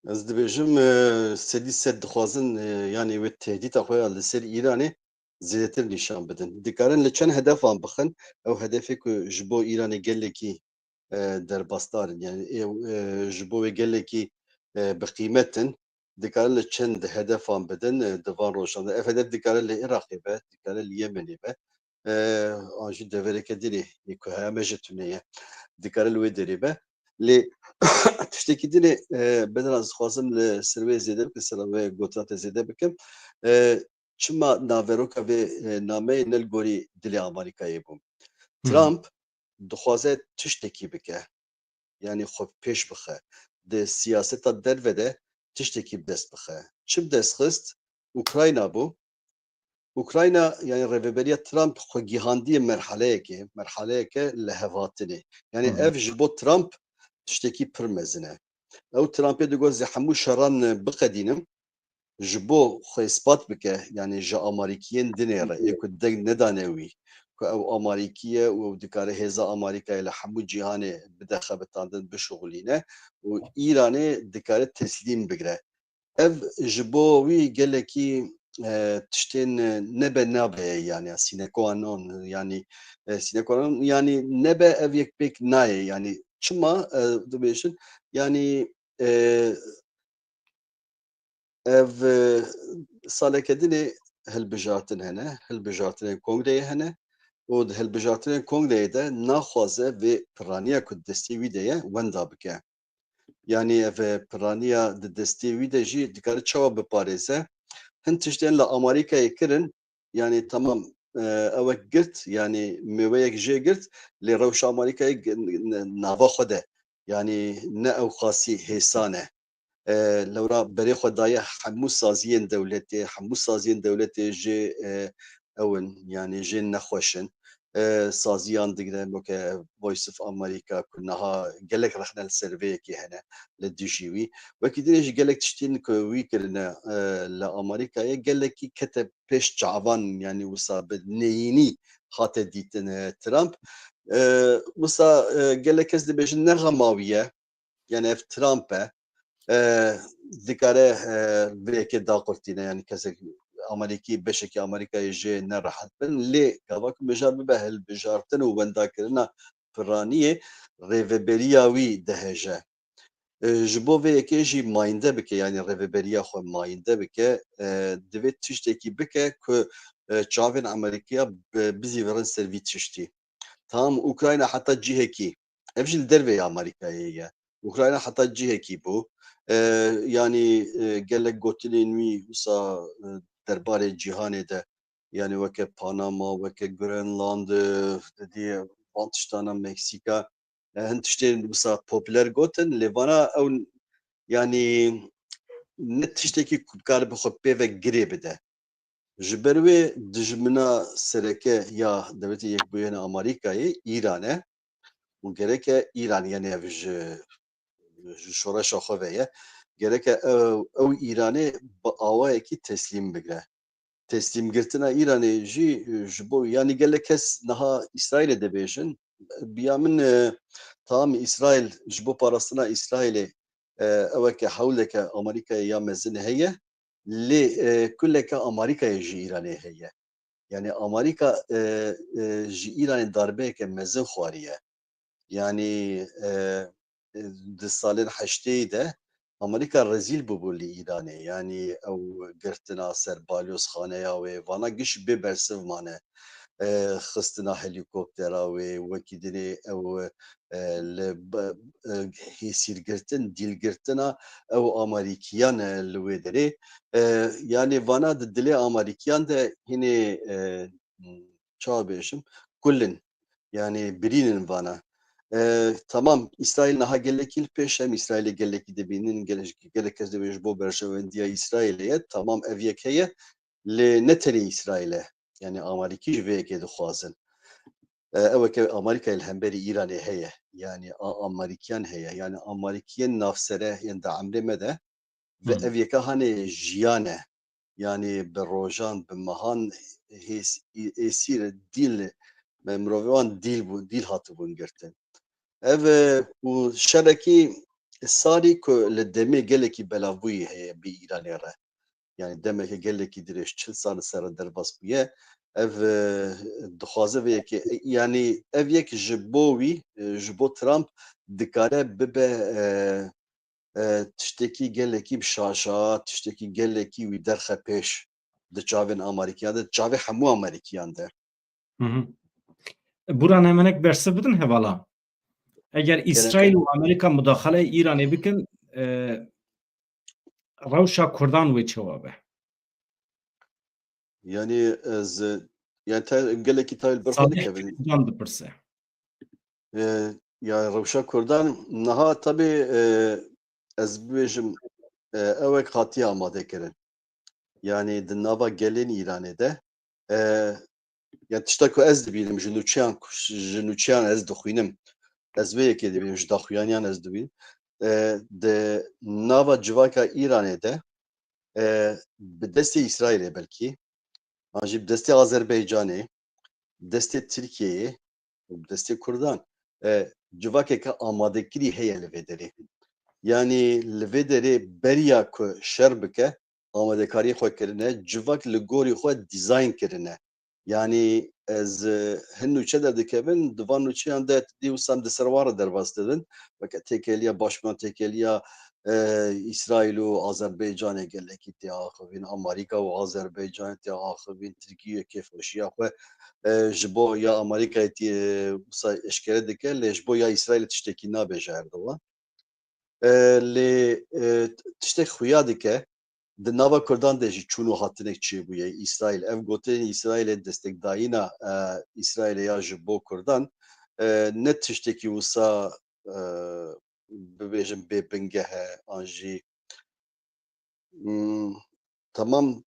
Ez dibêjim, e, sedî sed dixwazin, e, yanî wê tehdîta xwe ya li ser Îranê zêdetir nîşan bidin. Dikarin li çend hedefan bixin, ew hedefê ku ji bo Îranê gelekî, e, derbasdar in. Yani, e, e, ji bo wê gelekî, e, bi qîmet in. Dikarin li çend hedefan bidin, e, di van rojan de. Ev hedef dikare li Iraqê be, dikare li Yemenê be. E, an jî devereke dinê, yê ku heye me jî tune ye. Dikare li wê derê be. Lê tiştekî dinê, e, bedena ez dixwazim li ser wê zêde bikim, ser wê gotina te zêde bikim. E, çima naveroka vê, e, nameyê ne li gorî dilê Amerîkayê bû? Hı hı. Trump dixwaze tiştekî bike. Yanî xwe pêş bixe. Di siyaseta derve de tiştekî bi dest bixe. Çi bi dest xist? Ukrayna bû. Ukrayna, yanî rêveberiya Trump xwe gihandiye merhaleyekê, merhaleyeke lihevhatinê. Yanî Hı hı. ev ji bo Trump tiştekî pir mezin e. Ew Trumpê digot, ez ê hemû şeran biqedînim. Ji bo xwe îspat bike, yanî ji Amarîkiyên dinê re, yê ku deng nedane wî, ku ew Amarîkî ye û ew dikare hêza Amarîkayê li hemû cîhanê bide xebitandin, bişuxulîne û Îranê dikare teslîm bigire. Ev ji bo wî gelekî, e, tiştên, e, nebe nabe ye, yanî sine qua non, yanî, e, sine qua non, yanî nebe ev yek pêk nayê, yanî çima, e, dibêjin, yanî, e, Ev, e, saleke dinê hilbijartin hene, hilbijartinên kongreyê hene û di hilbijartinên kongreyê de naxwaze vê piraniya ku di destê wî de ye wenda bike. Yanî ev, e, piraniya di destê wî de jî dikare çawa biparêze? Hin tiştên li Amarîkayê kirin, yanî temam, e, ewek girt, yanî mêweyek jê girt, lê rewşa Amarîkayê g-, n-, n-, nava xwe de, yanî ne ew xasî hêsan e. E, lewra berê xwe daye hemû saziyên dewletê, hemû saziyên dewletê jê, e, ew in, yanî jê nexweş in. e, saziyan digre, weke Voice of America, ku niha gelek rexne li ser vê yekê hene li dijî wî. Wekî dinê jî gelek tiştên ku wî kirine, e, li Amerîkayê, gelekî kete pêş çavan, yanî wisa bi neyînî hate dîtin, e, Trump. E, wisa, e, gelek kes dibêjin ne xema wî ye, yani ev Trump e. E, dikare, e, vê yekê daqurtîne, yani kesek Amerîkî, beşekî Amerîkayê jê nerehet bin. Lê gava ku mijar bibe hilbijartin û wendakirina piraniyê, rêveberiya wî diheje. E, ji bo vê yekê jî mayînde bike, yani rêveberiya xwe mayînde bike, e, divê tiştekî bike ku, e, çavên Amerîkiya bi-, bizîvirin ser vî tiştî. Tam Ukrayna heta cihekî, ev jî li derveyê Amerîkayê ye. Ukrayna heta cihekî bû. E, yanî, e, gelek gotinên wî wisa, e, derbarê cîhanê de, yanî weke Panama, weke Greenland, e, didî van tiştana Meksîka, e, hin tiştên wisa popüler gotin, lê vana ew, yanî ne tiştekî ku bikare bi xwe pê ve girê bide. Ji ber wê dijmina sereke ya Dewletê Yekbûyî Amerîkayê Îran e û gereke Îran, yani ev ji, ji şoreşa xwe ve ye, gereke ew, ew Îranê bi awayekî teslîm bigire. Teslîmgirtina Îranê jî, e, ji bo, yani gelek kes niha Îsraîlê dibêjin, bi ya min, e, tam Îsraîl, ji bo parastina Îsraîlê, e, eweke hewleke Amerîkayê ya mezin heye, lê, e, kuleke Amerîkayê ji Îranê heye. Yani Amerîka, e, e, ji Îranê darbeyeke mezin xwariye. Yani, e, e, di salên heştêyî de Amerîka rezîl bûbû li Îranê. Yani ew girtina ser balyozxaneya wê, vana giş bê bersiv mane. E, xistina helîkoptera wê, wekî dinê ew, e, li b-, e, hêsîrgirtin, dîlgirtina ew Amerîkiyan e li wê derê. E, yani vana di dilê Amerîkiyan de hinê, e, çawa bêjim, kulin. Yani birînin vana. E, tamam, Îsraîl niha gelekî li pêş, em Îsraîlê gelekî dibînin, gele-, gelek kes dibêjin ji bo berjewendiya Îsraîlê ye. Tamam, ev yek heye, lê ne tenê Îsraîl e. Yani Amerîkî ji vê yekê dixwazin. E, ew eke Amerîkayê li hemberî Îranê heye. Yani a-, Amerîkiyan heye. Yani Amerîkiyên navsere yên di emrê me de ve ev yeka hanê jiyane. Yani bi rojan, bi mehan hês-, ê-, êsîr dîl, me mirovê wan dîl bû, dîl hatibûn girtin. Ev, e, û şerekî sarî ku li demê gelekî belavbûyî heye bi Îranê re. Yani demeke gelekî dirêj, çil sal li ser re derbas bûye. Ev, e, dixwaze vê yekê, e, yani ev yek ji bo wî, e, ji bo Trump dikare bibe, e, e, tiştekî gelekî bi şaşa, tiştekî gelekî wî derxe pêş di çavên Amerîkiyan de, di çavê hemû Amerîkiyan de. Hı hı. Bûra, em hinek bersiv bidin hevala. Eger Îsraîl û Amerîka mudaxaleyê Îranê bikin, e, rewşa Kurdan wê çawa be? Yani ez, e, yani te-, gelekî tayê li ber xwe dikevin. Kurdan dipirse. E, ya rewşa Kurdan niha tabi, e, ez bibêjim, e, ewek hatiye amade kirin. Yani di nava gelên Îranê de, e, ya tişta ku ez dibînim, ji nûçeyan ku, ji nûçeyan ez dixwînim. Ez vê yekê dibînim, ji daxuyaniyan ez dibînim. E, di nava civaka Îranê de, e, bi destê Îsraîlê belkî, an jî bi destê Azerbaycanê, bi destê Tirkiyeyê û bi destê Kurdan, e, civakeke amadekirî heye li vê derê. Yanî li vê derê beriya ku şer bike, amadekariyê xwe kirine, civak li gorî xwe dîzayn kirine. Yanî ez, e, hin nûçe derdikevin, di van nûçeyan de dî wisa em di ser wan re derbas dibin. Weke têkeliya Başkuman, têkeliya, e, Îsraîl û Azerbaycanê gelekî tê axivîn, Amerîka û Azerbaycanê tê axivîn, Tirkiyê kêfxweşiya xwe, e, ji bo ya Amerîkayê tê, e, wisa eşkere dike, lê ji bo ya Îsraîlê tiştekî nabêje Erdogan. E, lê, e, tiştek xuya dike, di nava Kurdan de jî çûn û hatinek çêbûye. Îsraîl, ev gotinên Îsraîlê, destekdayîna, e, Îsraîlê ya ji bo Kurdan, e, ne tiştekî wisa, e, bibêjim bê bingeh e, an jî, hmm, temam,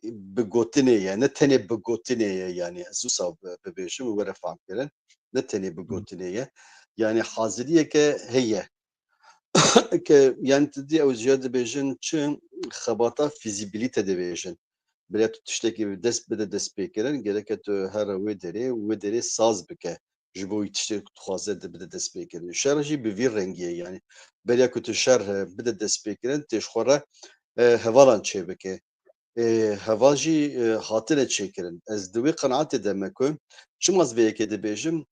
bi gotinê ye, ne tenê bi gotinê ye, yani ez wisa bi-, bibêjim û were fehmkirin, ne tenê bi gotinê ye. Yani haziriyeke heye. Ke, yani tu dî ew jê dibêjin çi xebata fîzîbilîte dibêjin. Bire tu tiştekî bi dest bide destpêkirin, gereke tu here wê derê, wê derê saz bike. Ji bo wî tiştê ku dixwaze de bide destpêkirin. Şer jî bi vî rengî ye, yani beriya ku tu şer, e, bide destpêkirin, tê ji xwe re, e, hevalan çêbike. E, heval jî, e, hatine çêkirin. Ez di wê qenaetê de me ku çima ez vê yekê dibêjim,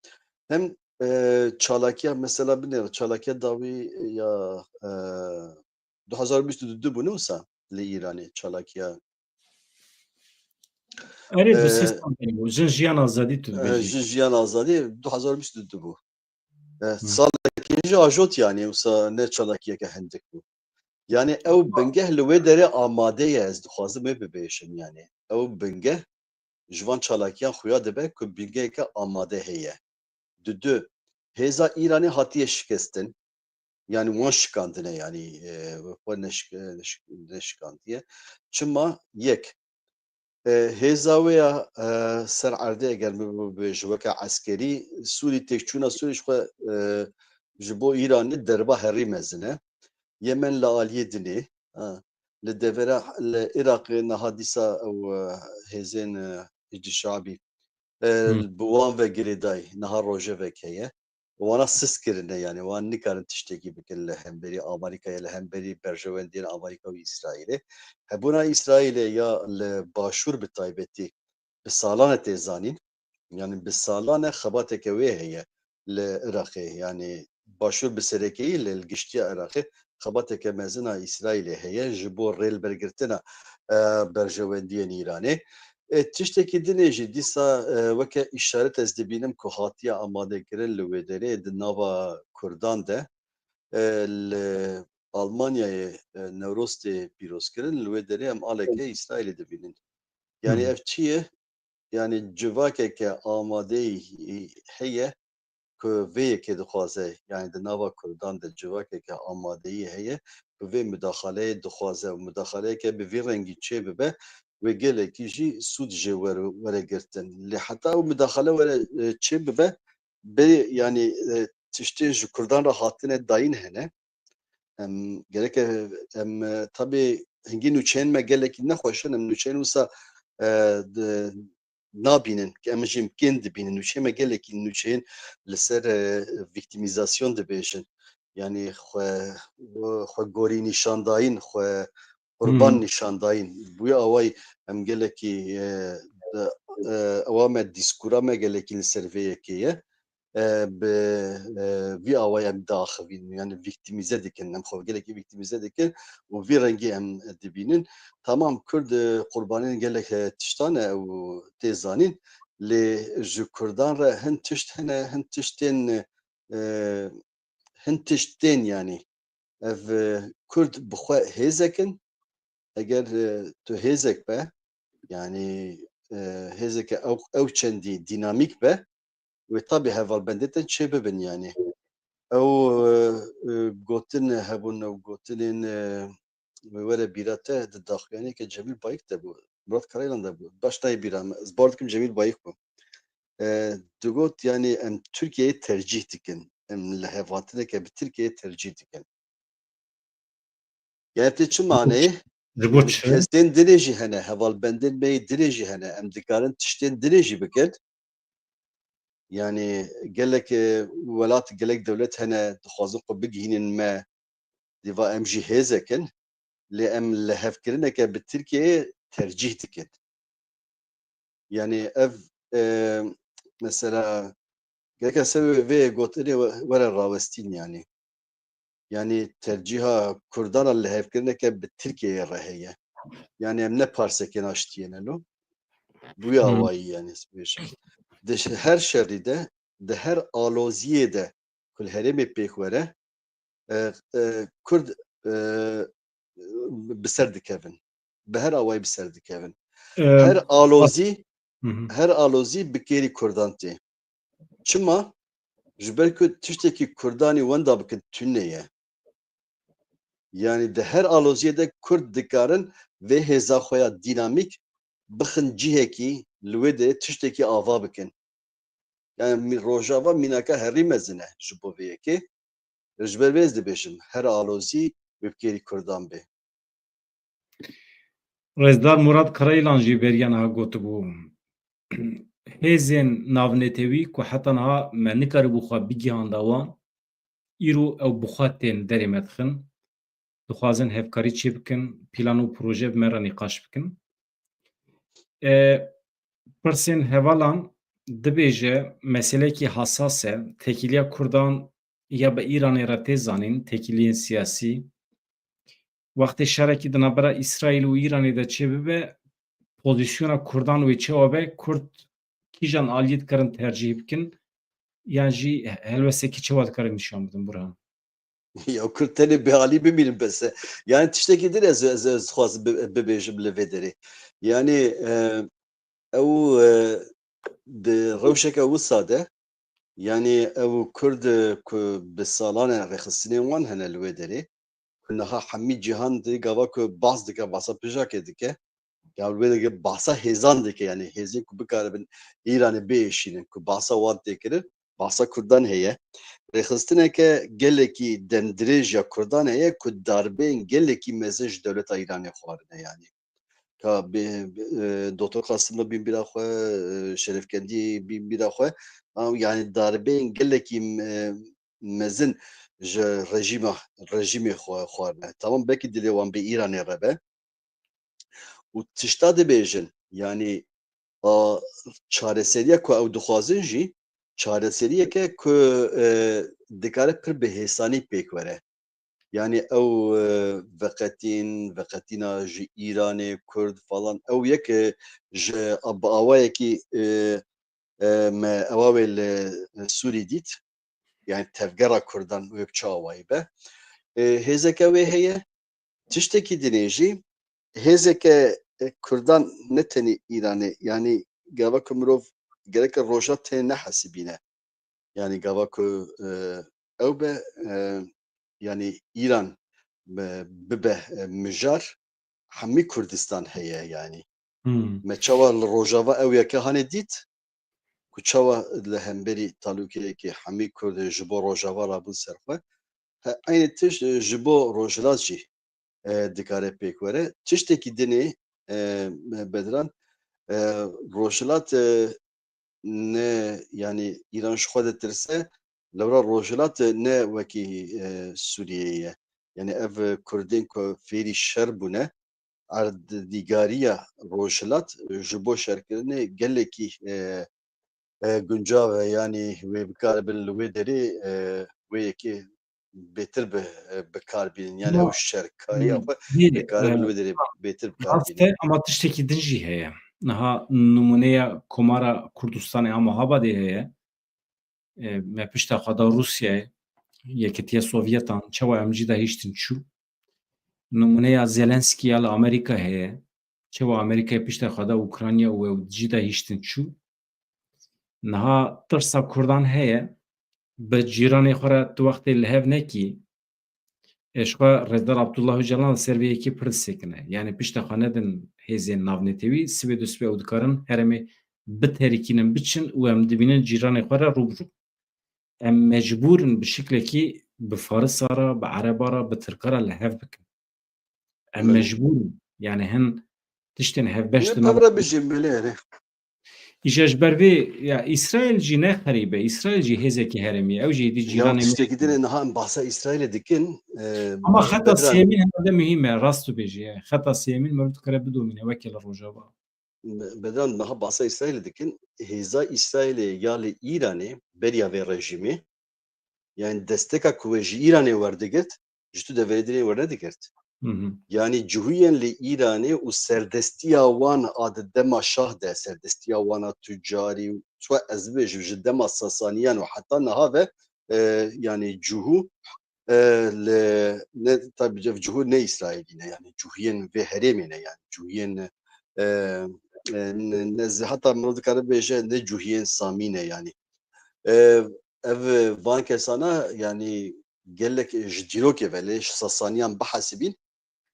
hem, e, çalakiya, mesela binêre çalakiya dawî ya, e, du hazar bîst û du bû, ne wisa li Îranê çalakiya. Erê, du sê sal bû. Jin jiyan azadî tu dibêjî. Jin jiyan azadî du hazar bîst û du bû. E, salekê jî ajot, yani wisa ne çalakiyeke hindik bû. Yani ew bingeh li wê derê amade ye, ez dixwazim wê bibêjim yani. Ew bingeh ji van çalakiyan xuya dibe ku bingeheke amade heye. Dudu, hêza Îranê hatiye şikestin. Yani wan şikandine, yani, e, xwe neşik-, neşik-, neşikandiye. Çima? Yek, e, hêza wê ya, e, ser erdê eger min bibêjim weke eskerî, Sûrî têkçûna Sûrî ji xwe, e, ji bo Îranê derba herî mezin e. Yemen li aliyê dinê, ha, li devera, li Iraqê niha dîsa ew, e, hêzên, e, Hişdî Şabî, e, bi wan ve girêdayî, niha rojevek heye. Wana siz kirine, yani wan nikarin tiştekî bikin li hemberî Amerîkayê, li hemberî berjewendiyên Amerîka û Îsraîlê. Hebûna Îsraîlê ya li başûr bi taybetî bi salan e tê zanîn. Yani bi salan e xebateke wê heye li Iraqê. Yani başûr bi serekeyî li, li giştiya Iraqê xebateke mezin a Îsraîlê heye ji bo rêlbergirtina, e, berjewendiyên Îranê. E, tiştekî dinê jî dîsa, e, weke îşaret ez dibînim ku hatiye amadekirin li wê derê di nava Kurdan de, e, li Almanyayê, e, Newroz tê pîrozkirin, li wê derê em aleke Îsraîlê dibînin. Yani ev çi ye? Yani civakeke amadeyî heye ku vê yekê dixwaze, yani di nava Kurdan de civakeke amadeyî heye ku vê mudaxaleyê dixwaze û mudaxaleyeke bi vî rengî çê bibe, wê gelekî jî sûd jê were, were girtin. Lê heta ew mudaxale were, e, çê bibe, berê, yani, e, tiştên ji Kurdan re hatine dayîn hene. Em, gerek e, em, e, tabî hingî nûçeyên me gelekî nexweş in, em nûçeyên wisa, e, di, nabînin, ke em jî em kêm dibînin. Nûçeyê me gelekî nûçeyên li ser, e, vîktîmîzasyon dibêjin. Yanî xwe, xwe gorî nîşandayîn, xwe qurban nîşandayîn. Bi wî awayî em gelekî, e, e, ewa me, dîskûra me gelekî li ser vê yekê ye. E, bi, e, vî awayî em diaxivînin, yani vîktîmîze dikin, em xwe gelekî vîktîmîze dikin û vî rengî em dibînin. Tamam, Kurd, e, qurbanên gelek, e, tiştan e û tê zanîn, lê ji Kurdan re hin tişt hene, hin tiştên, e, hin tiştên, yani ev, e, Kurd bi xwe hêzek in. Eger, e, tu hêzek be, yani, e, hêzeke ew, ew çendî dînamîk be, wê tabî hevalbendê te çê bibin, yani. Ew, e, e, gotin hebûn, ew gotinên, e, wê were bîra te di daxuyaniyeke Cemîl Bayik de bû, Murat Karaylan de bû. Baş nayê bîra me. Ez bawer dikim Cemîl Bayik bû. E, digot, yani em Tirkiyeyê tercîh dikin. Em lihevhatineke bi Tirkiyeyê tercîh dikin. Yani tê çi maneyê? Ji bo çi? Kesên dinê jî hene, hevalbendên me yê dinê jî hene. Em dikarin tiştên dinê jî bikin. Yani gelek, e, welat, gelek dewlet hene, dixwazin xwe bigihînin me, dîva em jî hêzek in. Lê em lihevkirineke bi Tirkiyeyê tercîh dikin. Yani ev, e, mesela, gereke ser wê, vê gotinê we-, were rawestîn yani. Yani tercîha Kurdan a lihevkirineke bi Tirkiyeyê re heye. Yani em ne parsekên aştiyê ne lo. Bi wî awayî yani, ez bêjim. Di ş-, her şerî de, di her aloziyê de ku li herêmê pêk were, e, e, Kurd, e, bi ser dikevin. Bi her awayî bi ser dikevin. E, her alozî, her alozî bi kêrî Kurdan tê. Çima? Ji ber ku tiştekî Kurdanî wenda bikin tune ye. Yani di her aloziyê de Kurd dikarin vê hêza xwe ya dînamîk bixin cihekî, li wê derê tiştekî ava bikin. Yani mî-, Rojava mînaka herî mezin e ji bo vê yekê. Ji ber vê ez dibêjim, her alozî wê bi kêrî Kurdan bê. Rêzdar Murat Karayılan jî beriya niha gotibû, hêzên navnetewî ku heta niha me nikaribû xwe bigihanda wan, îro ew bi xwe tên derê me dixin, dixwazin hevkarî çêbikin, plan û proje bi me re nîqaş bikin. E, pirsên hevalan dibêje meselekî hasas e, têkiliya Kurdan ya bi Îranê re tê zanîn, têkiliyên siyasî. Wextê şerekî di navbera Îsraîl û Îranê de çêbibe, pozîsyona Kurdan wê çawa be, Kurd kîjan aliyê dikarin tercîh bikin, yan jî helwestekî çawa dikarin nîşan bidin, Burhan? Ya Kurd tenê bêalî bimînin bes e. Yani tiştekî din ez, ez, ez dixwazim bi-, bibêjim li vê derê. Yani, e, ew, e, di rewşeke wisa de, yani ew Kurd, e, ku bi salan e rêxistinên wan hene li wê derê, ku niha hemî cîhan di gava ku bas dike, basa pijakê dike, ya wê dike basa hêzan dike, yani hêzên ku bikaribin Îranê biêşînin, ku basa wan tê kirin, basa Kurdan heye. Rêxistineke gelekî demdirêj ya Kurdan heye ku darbeyên gelekî mezin ji dewleta Îranê xwarine, yani. Ka bi, bi, e, Doktor Qasimlo bin bîra xwe, e, Şerefkendî bin bîra xwe, a, yani darbeyên gelekî, e, mezin ji rejîma, rejîmê xwe xwarine. Tamam, belkî dilê wan bi Îranê re be. Û tişta dibêjin, yani, a, çareseriya ku ew dixwazin jî, çareseriyeke ku, e, dikare pir bi hêsanî pêk were. Yani ew, e, veqetîn, veqetîna ji Îranê, Kurd falan, ew yek, e, ji a-, bi awayekî, e, e, me ewa wê li Sûrî dît. Yani tevgera Kurdan wê bi çi awayî be. E, hêzeke wê heye. Tiştekî dinê jî hêzeke, e, Kurdan ne tenê Îranê, yani gava ku mirov gereke roja tê nehesibîne. Yani gava ku, e, ew be, e, yani Îran be, bibe, e, mijar, hemî Kurdistan heye yani. Hmm. Me çawa li Rojava ew yeke hanê dît, ku çawa li hemberî talûkeyekê hemî Kurd ji bo Rojava rabûn ser xwe, he, eynî tişt, e, ji bo Rojhilat jî, e, dikare pêk were. Tiştekî dinê, e, Bedran, e, Rojhilat, e, ne, yani Îran ji xwe ditirse, lewra Rojhilat ne wekî, e, Sûriyeyê ye. Yani ev Kurdên ku fêrî şer bûne, erdnîgariya Rojhilat ji bo şerkirinê gelekî, e, e, guncav e, yani wê bikaribin li wê derê, e, wê yekê bêtir bi, e, bi kar bînin. Yani ew şerkariya xwe dikaribin li wê derê bêtir bi kar bînin. Rast e, ama tiştekî din jî heye. Niha nimûneya Komara Kurdistanê a Mahabadê heye. E, me pişta xwe da Rûsyayê, Yekîtiya Sovyetan, çawa em cî de hiştin çû. Nimûneya Zelenskî ya li Amerîka heye. Çawa Amerîkayê pişta xwe da Ukrayna û ew cî de hiştin çû. Niha tirsa Kurdan heye, bi cîranê xwe re tu wextê li hev nekî, e, ji xwe Rêzdar Abdullah Ocalan li ser vê yekê pir disekine. Yani pişta xwe nedin hêzên navnetewî, sibê du sibê ew dikarin herêmê biterikînin, biçin û em dibînin cîranê xwe re rû bi rû. Em mecbûr in bi şiklekî bi Farisa re, bi Ereba re, bi Tirka re li hev bikin. Em mecbûr in. Yani hin tiştên hevbeş di nav. Pevre bijî belê erê. Îja ji ber vê, ya Îsraîl jî ne xerîb e. Îsraîl jî hêzekî herêmî ye. Ew jî êdî cîranê me. Ya tiştekî din e, niha em bahsa Îsraîlê dikin. E, ama xeta sêyemîn herhalde muhîm e. Rast tu bêjî. Xeta sêyemîn mirov dikare bidomîne weke li Rojava. Bedran, niha bahsa Îsraîlê dikin. Hêza Îsraîlê ya li Îranê beriya vê rejîmê, yani desteka ku we ji Îranê werdigirt, ji tu deverê dinê wernedigirt. Hı hı. Yani cihûyên li Îranê û serdestiya wan a di dema şah de, serdestiya wan a tucarî û çwa ez bibêjim ji dema Sasaniyan û heta niha ve, e, yani cihû, e, li, ne, tabi ev cihû ne Îsraîlî ne, yani cihûyên vê herêmê ne, yani cihûyên, e, e, ne, ne, heta mirov dikare bêje ne cihûyên Samî ne yani. E, ev, van kesana yani gelek ji dîrokê ve lê ji Sasaniyan bihesibîn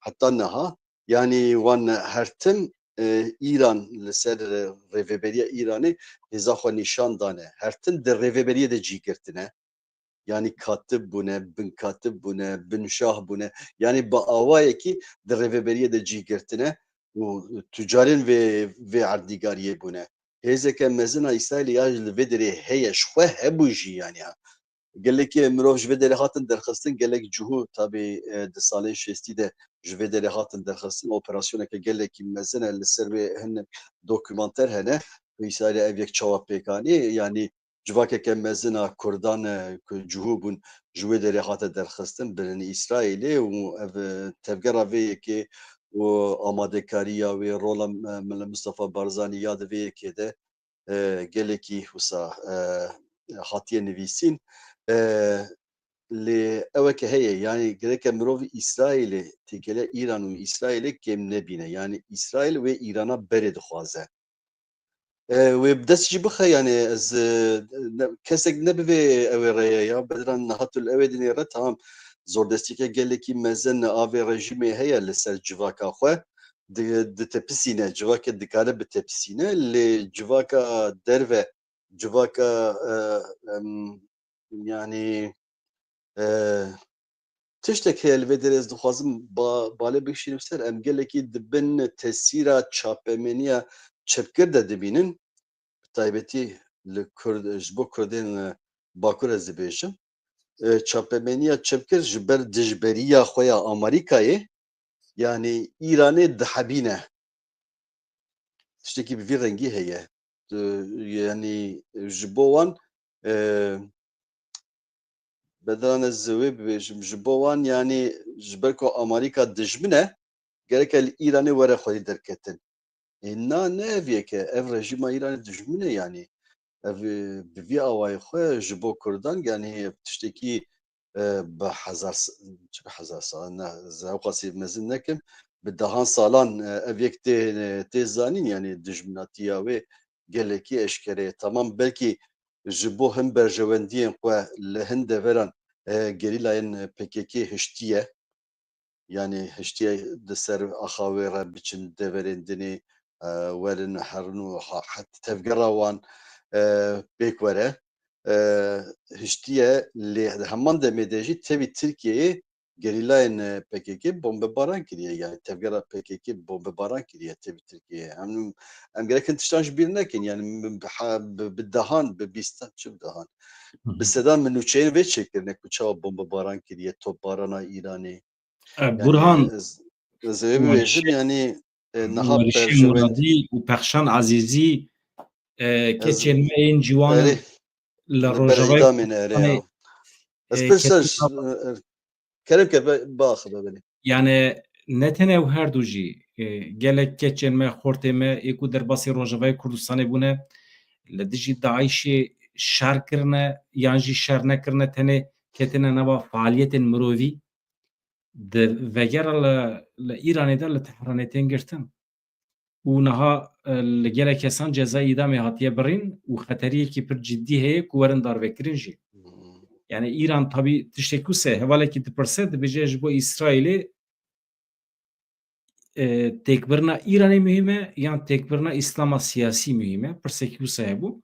heta niha, yani wan her tim, e, Îran, li ser, e, rêveberiya Îranê hêza xwe nîşan dane. Her tim di rêveberiyê de cî girtine. Yanî katib bûne, binkatib bûne, binşah bûne. Yanî bi awayekî di rêveberiyê de cî girtine û tucarên vê, vê erdnîgariyê bûne. Hêzeke mezin a Îsraîlê ya li vê derê heye, ji xwe hebû jî yanî ha. Gelekî mirov ji vê derê hatin derxistin, gelek cihû tabî, e, di salên şêstî de ji vê derê hatin derxistin. Operasyoneke gelekî mezin e, li ser wê hin dokumanter hene. Îsraîlê ev yek çawa pêk anî, yanî civakeke mezin a Kurdan e, ku cihû bûn ji wê derê hate derxistin, birin Îsraîlê û ev, e, tevgera vê yekê û amadekariya wê, rola, e, Mele Mustafa Barzanî ya di vê yekê de, e, gelekî wisa, e, hatiye nivîsîn. E, lê eweke heye, yanî gereke mirov Îsraîlê, têkele Îran û Îsraîlê kêm nebîne. Yanî Îsraîl wê Îrana berê dixwaze. E, wê bi dest jî bixe, yanî ez, e, ne, kesek ne bi vê ew ê reye ya. Bedran niha tu li ew ê dinê re, tamam, zordestiyeke gelekî mezin a vê rejîmê heye li ser civaka xwe. Di, ditepisîne, civakê dikare bitepisîne, lê civaka derve, civaka, e, em, yanî, e, tiştek heye li vê derê ez dixwazim ba-, balê bikişînim ser. Em gelekî di bin tesîra çapemeniya çepgir de dibînin. Bi taybetî li Kurd, ji bo Kurdên, e, Bakur ez dibêjim. E, çapemeniya çepgir ji ber dijberiya xwe ya Amerîkayê, yanî Îranê dihebîne. Tiştekî bi vî rengî heye. Tu, yanî ji bo wan, e, Bedran ez wê bibêjim, ji bo wan, yanî ji ber ku Amerîka dijmin e, gereke li Îranê were xwedî derketin. Ê, na, ne ev yek e, ev rejîma Îranê dijmin e, yanî ev, e, bi vî awayê xwe ji bo Kurdan, yanî tiştekî, e, bi hezar s-, çi bi hezar sal, ne, ez ewqasî mezin nekim, bi dehan salan, e, ev yek tê, tê zanîn, yanî dijminatiya wê gelekî eşkere ye. Tamam, belkî ji bo hin berjewendiyên xwe li hin deveran, e, gerîlayên P K K hiştiye. Yanî hiştiye di ser axa wê re biçin deverên dinê, e, werin herin û ha-, het-, tevgera wan, e, pêk were. E, hiştiye, lê di heman demê de jî tevî Tirkiyeyê gerîlayên, e, P K K bombebaran kiriye, yanî tevgera P K K bombebaran kiriye tevî Tirkiyeyê. Em, em gerek hin tiştan ji bîr nekin, yanî min bi ha-, bi, bi dehan, bi bîstan, çi bi dehan? Hı hı. Bi sedan min nûçeyên vê çêkirine ku çawa bombebaran kiriye, topbarana Îranê. E, yanî Burhan, ez, ez ê bibêjim, yanî, e, niha Werişê Muradî û Pexşan Ezîzî, e, keçên me yên ciwan in li Rojavayê Kurdistanê, e, ez pirsa, e, e, kerem ke, biaxive belê. Yani ne tenê ew her du jî, e, gelek keçên me, xortê me, ê ku derbasî Rojavayê Kurdistanê bûne, li dijî DAIŞê şer kirine, yan jî şer nekirine, tenê ketine nava faaliyetên mirovî. Di vegera li, li Îranê de li Tehranê tên girtin. Û niha, e, li gelek kesan cezayê îdamê hatiye birîn û xeteriyekî pir cidî heye ku werin darvekirin jî. Hmm. Yani Îran tabî tiştek wisa hevalekî dipirse, dibêje ji bo Îsraîlê, e, têkbirina Îranê muhîm e yan têkbirina Îslama siyasî muhîm e? Pirsekî wisa hebû.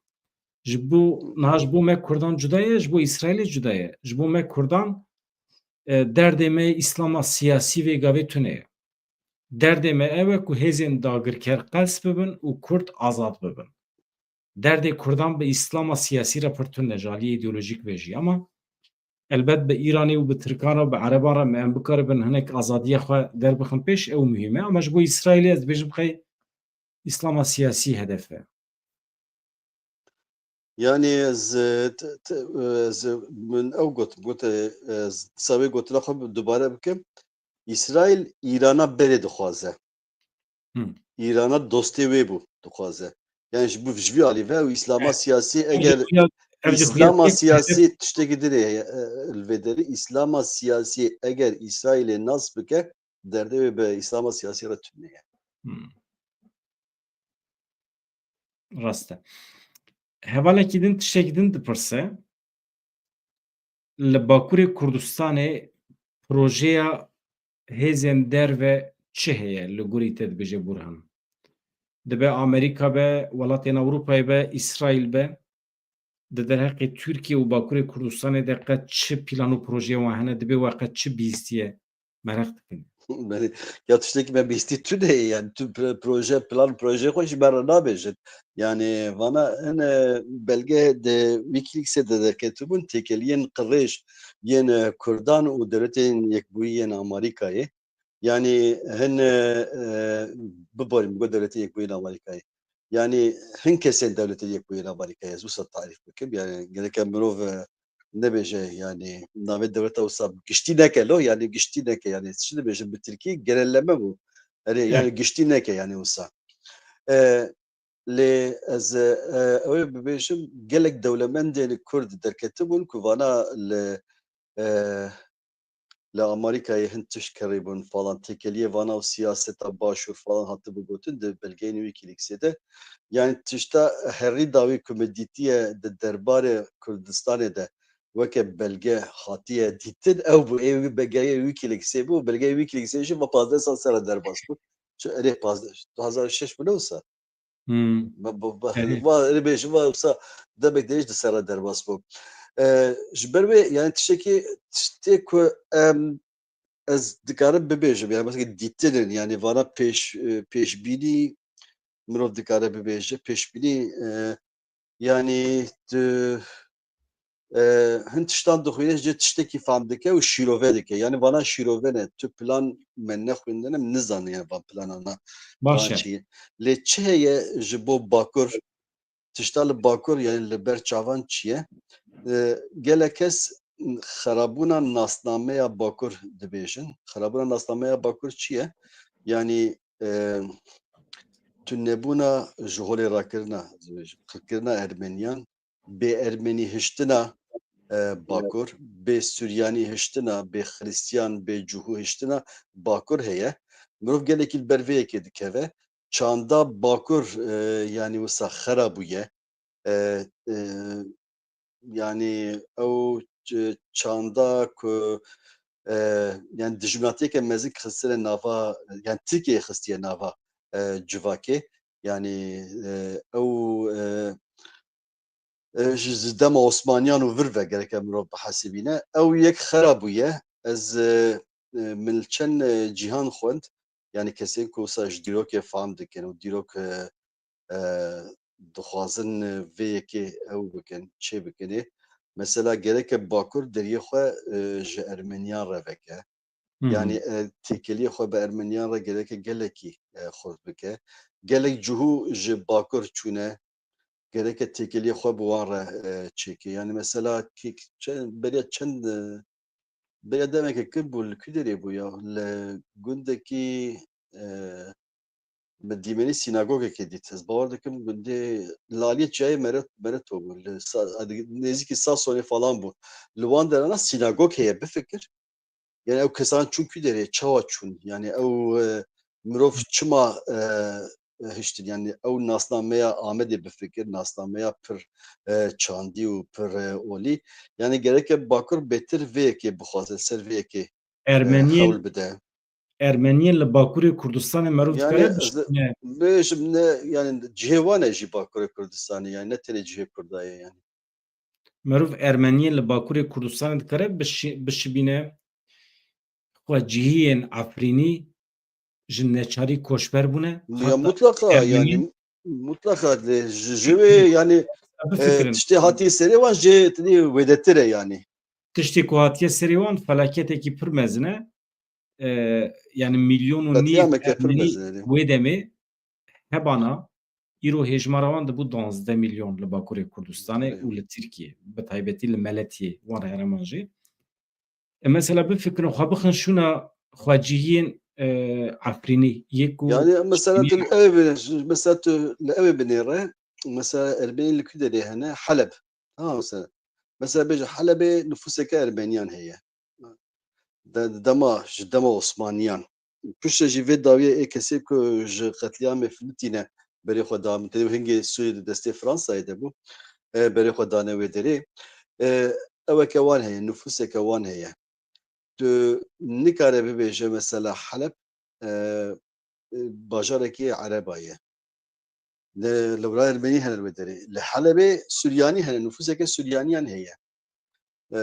Ji bo, niha ji bo me Kurdan cuda ye, ji bo Îsraîlê cuda ye. Ji bo me Kurdan, e, derdê me Îslama siyasî vê gavê tune ye. Derdê me ew e ku hêzên dagirker qels bibin û Kurd azad bibin. Derdê Kurdan bi Îslama siyasî re pir tune ji aliyê îdeolojîk ve jî. Ama elbet bi Îranê û bi Tirkan re, bi Ereban re me em bikaribin hinek azadiya xwe derbixin pêş, ew muhîm e. Ama ji bo Îsraîlê ez dibêjim xey Îslama siyasî hedef e. Yani ez, e, t-, t-, e, ez, e, min ew got, got, e, ez disa wê gotina xwe bi-, dubare bikim. Îsraîl Îrana berê dixwaze. Hmm. Îrana dostê wê bû dixwaze. Yani ji bo, ji vî alî ve û Îslama siyasî, eger Îslama siyasî tiştekî dinê, e, li vê derê Îslama siyasî eger Îsraîlê nas bike, derdê wê bi Îslama siyasî re tune ye. Hmm. Rast e. Hevalekî din tiştekî din dipirse. Li Bakurê Kurdistanê projeya hêzên derve çi heye li gorî te dibêje Burhan? dibe Amerîka be, welatên Ewropayê be, Îsraîl be, di derheqê Tirkiye û Bakurê Kurdistanê de qet çi plan û projeyê wan hene, dibe we qet çi bîstiye? Meraq dikin. Belê. Ya tiştekî me bîstî tune ye, yani tu pro-, proje, plan, proje xwe jî me re nabêjin. Yani vana hin, e, belge de Wikileaksê de derketibûn, têkeliyên qirêj yên, e, Kurdan û Dewletên Yekbûyî yên Amarîkayê. Yani hin, e, e, biborîm, go Dewletên Yekbûyî yên Amarîkayê. Yani hin kesên Dewletên Yekbûyî yên Amarîkayê, ez wisa tarîf bikim. Yani gereke mirov, e, nebêje, yani navê dewleta wisa giştî neke lo, yani giştî neke, yani çi dibêjin bi tirkî, genelleme bû. Erê, yani Evet. giştî neke, yani wisa. E, lê ez, e, ew ê bibêjim, gelek dewlemendên Kurd derketibûn ku vana li, e, li Amerîkayê hin tişt kerîbûn falan, têkeliyê vana û siyaseta başûr falan hatibû gotin, di belgeyên Wikileaksê de. Yani tişta herî dawî ku min dîtiye di derbarê Kurdistanê de weke belge hatiye dîtin, ew bû, ê wî belgeyê Wikileaksê bû, belgeyê Wikileaksê jî va pazdeh sal ser re derbas bû. Çi, erê, pazdeh, du hazar şeş bû ne wisa? Hmm. Ba, ba, ba, Erê. va, erê bêjim, va wisa demek de jî di ser re derbas bû. E, ji ber wê, yani tiştekî, tiştê ku em, ez dikarim bibêjim, yani mesela dîtinin, yani vana pêş, e, pêşbînî, mirov dikare bibêje, pêşbînî, e, yani tu, e, hin tiştan dixwîne, ji tiştekî fam dike û şîrove dike. Yani vana şîrove ne, tu plan me nexwîndine, em nizanin yani van planana Baş van e. çi ye. Lê çi heye ji bo Bakur, tişta li Bakur, yani li ber çavan çi ye? E, gelek kes xerabûna nasnameya Bakur dibêjin. Xerabûna nasnameya Bakur çi ye? Yani, e, tunebûna ji holê rakirina, qirkirina Ermeniyan, bê Ermenî hiştina, e, Bakur, bê Suryanî hiştina, bê Xristiyan, bê Cihû hiştina Bakur heye. Mirov gelekî li ber vê yekê dikeve. Çanda Bakur, e, yani wisa xera bûye. E, e, yani ew ç-, çanda ku, e, yani dijminatiyeke mezin xistine nava, yani Tirkiye xistiye nava, e, civakê. Yani, e, ew, e, e, ji, ji dema Osmaniyan û vir ve gereke mirov bihesibîne. Ew yek xera bûye. Ez, e, e, min li çend, e, cîhan xwend. Yani kesên ku wisa ji dîrokê fam dikin û dîrok, e, e, dixwazin, e, vê yekê ew bikin, çê bikinê. Mesela gereke Bakur deriyê xwe, e, ji Ermeniyan re veke. Hı hı. Yani, e, têkeliyê xwe bi Ermeniyan re gereke gelekî, e, xurt bike. Gelek Cihû ji Bakur çûne, gereke têkeliyê xwe bi wan re, e, çêke. Yani mesela kê-, çe-, beriya çend, e, beriya demeke kir bû, li ku derê bû ya? Li gundekî, e, min dîmenî sînagogekê dît. Ez bawer dikim gundê li aliyê çiyayê Meret-, Mereto bû. Li sa-, nêzîkî Sasonê falan bû. Li wan derana sînagog heye, bifikir. Yani ew kesan çûn ku derê, çawa çûn? Yani ew, e, mirov çima, e, e, hiştin? Yani ew nasnameya Amedê bifikir, nasnameya pir, e, çandî û pir, e, olî. Yani gereke Bakur bêtir vê yekê bixwaze, ser vê yekê, e, Ermeniyên, hewl bide. Ermeniyên li Bakurê Kurdistanê merov Yani dikare ez bişîne. bêjim ne, yani cihê wan e jî Bakurê Kurdistanê, yani ne tenê cihê Kurda ye yani. Merov Ermeniyên li Bakurê Kurdistanê dikare bişi-, bişibîne. Xwecihiyên Efrînî ji neçarî koçber bûne. Ya Heta mutlaka Ermeniyên yani, mutlaka de ji, ji wê yani, e, bifikirin. Tiştê hatiye serê wan jê tenê wêdetir e yani. Tiştê ku hatiye serê wan felaketekî pir mezin e. E, yani milyon û nîv Qetlîameke pir Ermenî mezin e. wê demê hebana, îro hêjmara wan dibû duwazdeh milyon li Bakurê Kurdistanê Evet. û li Tirkiyê, bi taybetî li Meletiyê wan herêman jî. E, mesela bifikirin, xwe bixin şûna xwecihiyên, e, Efrînî, yê ku Yani mesela tu li Efrînî ew, mesela tu li ew binêre, mesela Ermenî li ku derê hene? Heleb. Ha, mesela. Mesela bêje Helebê nifûseke Ermeniyan heye. De-, dema, ji dema Osmaniyan. Piştre jî vê dawiyê ê kesê ku ji qetlîamê filitîne berê xwe da min. Tenê hingê Sûriyê di destê Fransayê de bû. E, berê xwe dane wê derê. E, eweke wan heye, nifûseke wan heye. Tu nikare bibêje mesela Heleb, e, e, bajarekî Ereba ye. Li, li wira Ermenî hene li wê derê. Li Helebê Suryanî hene, nufûseke Suryaniyan heye. E,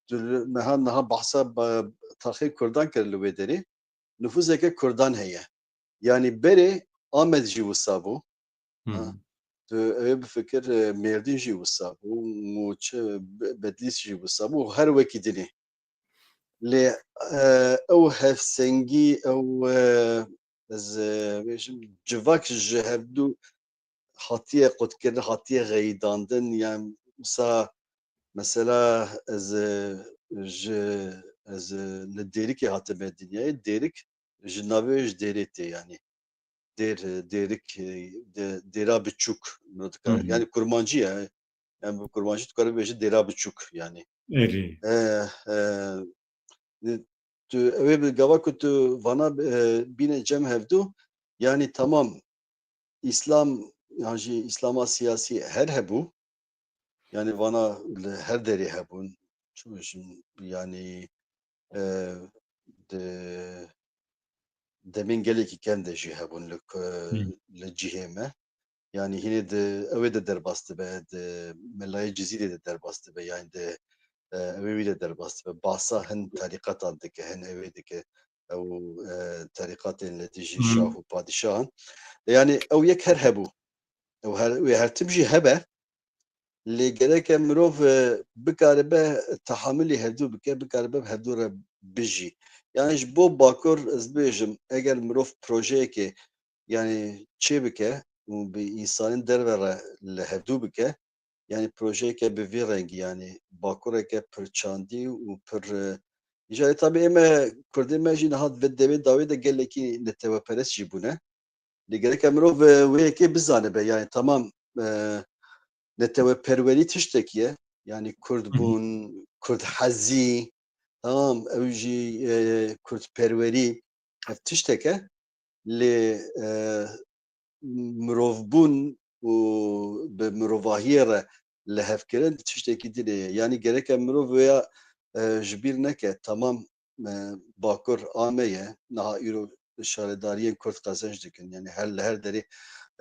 tu li, meha niha behsa ba-, taxê Kurdan kir li wê derê. Nufûseke Kurdan heye. Yanî berê Amed jî wisa bû. Ha. Hmm. Tu ew ê bifikir, e, Mêrdîn jî wisa bû. Mûçe, Be-, Bedlîs jî wisa bû. Her wekî dinê. Lê, e, ew hevsengî, ew, e, ez, e, bêjim, civak ji hevdu hatiye qutkirin, hatiye xeyidandin. Yan wisa mesela ez, e, ji, ez, e, li Dêrikê hatime dinyayê. Dêrik ji navê ji dêrê tê, yanî. Dêr, e, Dêrik, e, de-, Dêra Biçûk. Hı hı. Yanî Kurmancî ye. Yanî bi Kurmancî dikare bêje Dêra Biçûk, yanî. Erê. E, e, tu, ew ê bi gava ku tu vana, e, bîne cem hevdu, yanî tamam, Îslam, yan jî Îslama siyasî her hebû. Yanî vana li her derê hebûn. Çi bêjim, yanî, e, di demên gelekî kevn de jî hebûn li ku-, Hmm. li cihê me. Yanî hînê di, ew ê de derbas dibe, di melayê Cizîrê de derbas dibe, yanî di, e, ew ê wî de derbas dibe. Basa hin terîqetan dike, hin ew ê dike, ew, e, terîqatên li dijî Hmm. şah û padîşahan. Yanî ew yek her hebû. Ew her, wê her tim jî hebe. Lê gereke mirov, e, bikaribe tehamilî hevdû bike, bikaribe bi hevdû re bijî. Yanî ji bo Bakur ez bêjim, eger mirov projeyekê, yanî çê bike û bi însanên derve re li hevdû bike, yanî projeyeke bi vî rengî, yanî Bakureke pir çandî û pir, e, îcarê tabî ême Kurdê me jî niha di vê demê dawê de gelekî neteweperest jî bûne. Lê gereke mirov, e, wê yekê bizanibe, yanî tamam, e, neteweperwerî tiştekî ye. Yanî Kurd Hı hı. bûn, Kurd hezî, tamam, ew jî, e, Kurdperwerî, ev tiştek e. Lê, e, mirovbûn û bi mirovahiyê re li hevkirin tiştekî din e. Yanî gereke mirov wêya, e, ji bîr neke. Temam, e, Bakur a me ye. Niha îro şaredariyên Kurd qezenc dikin. Yanî her, li her derê,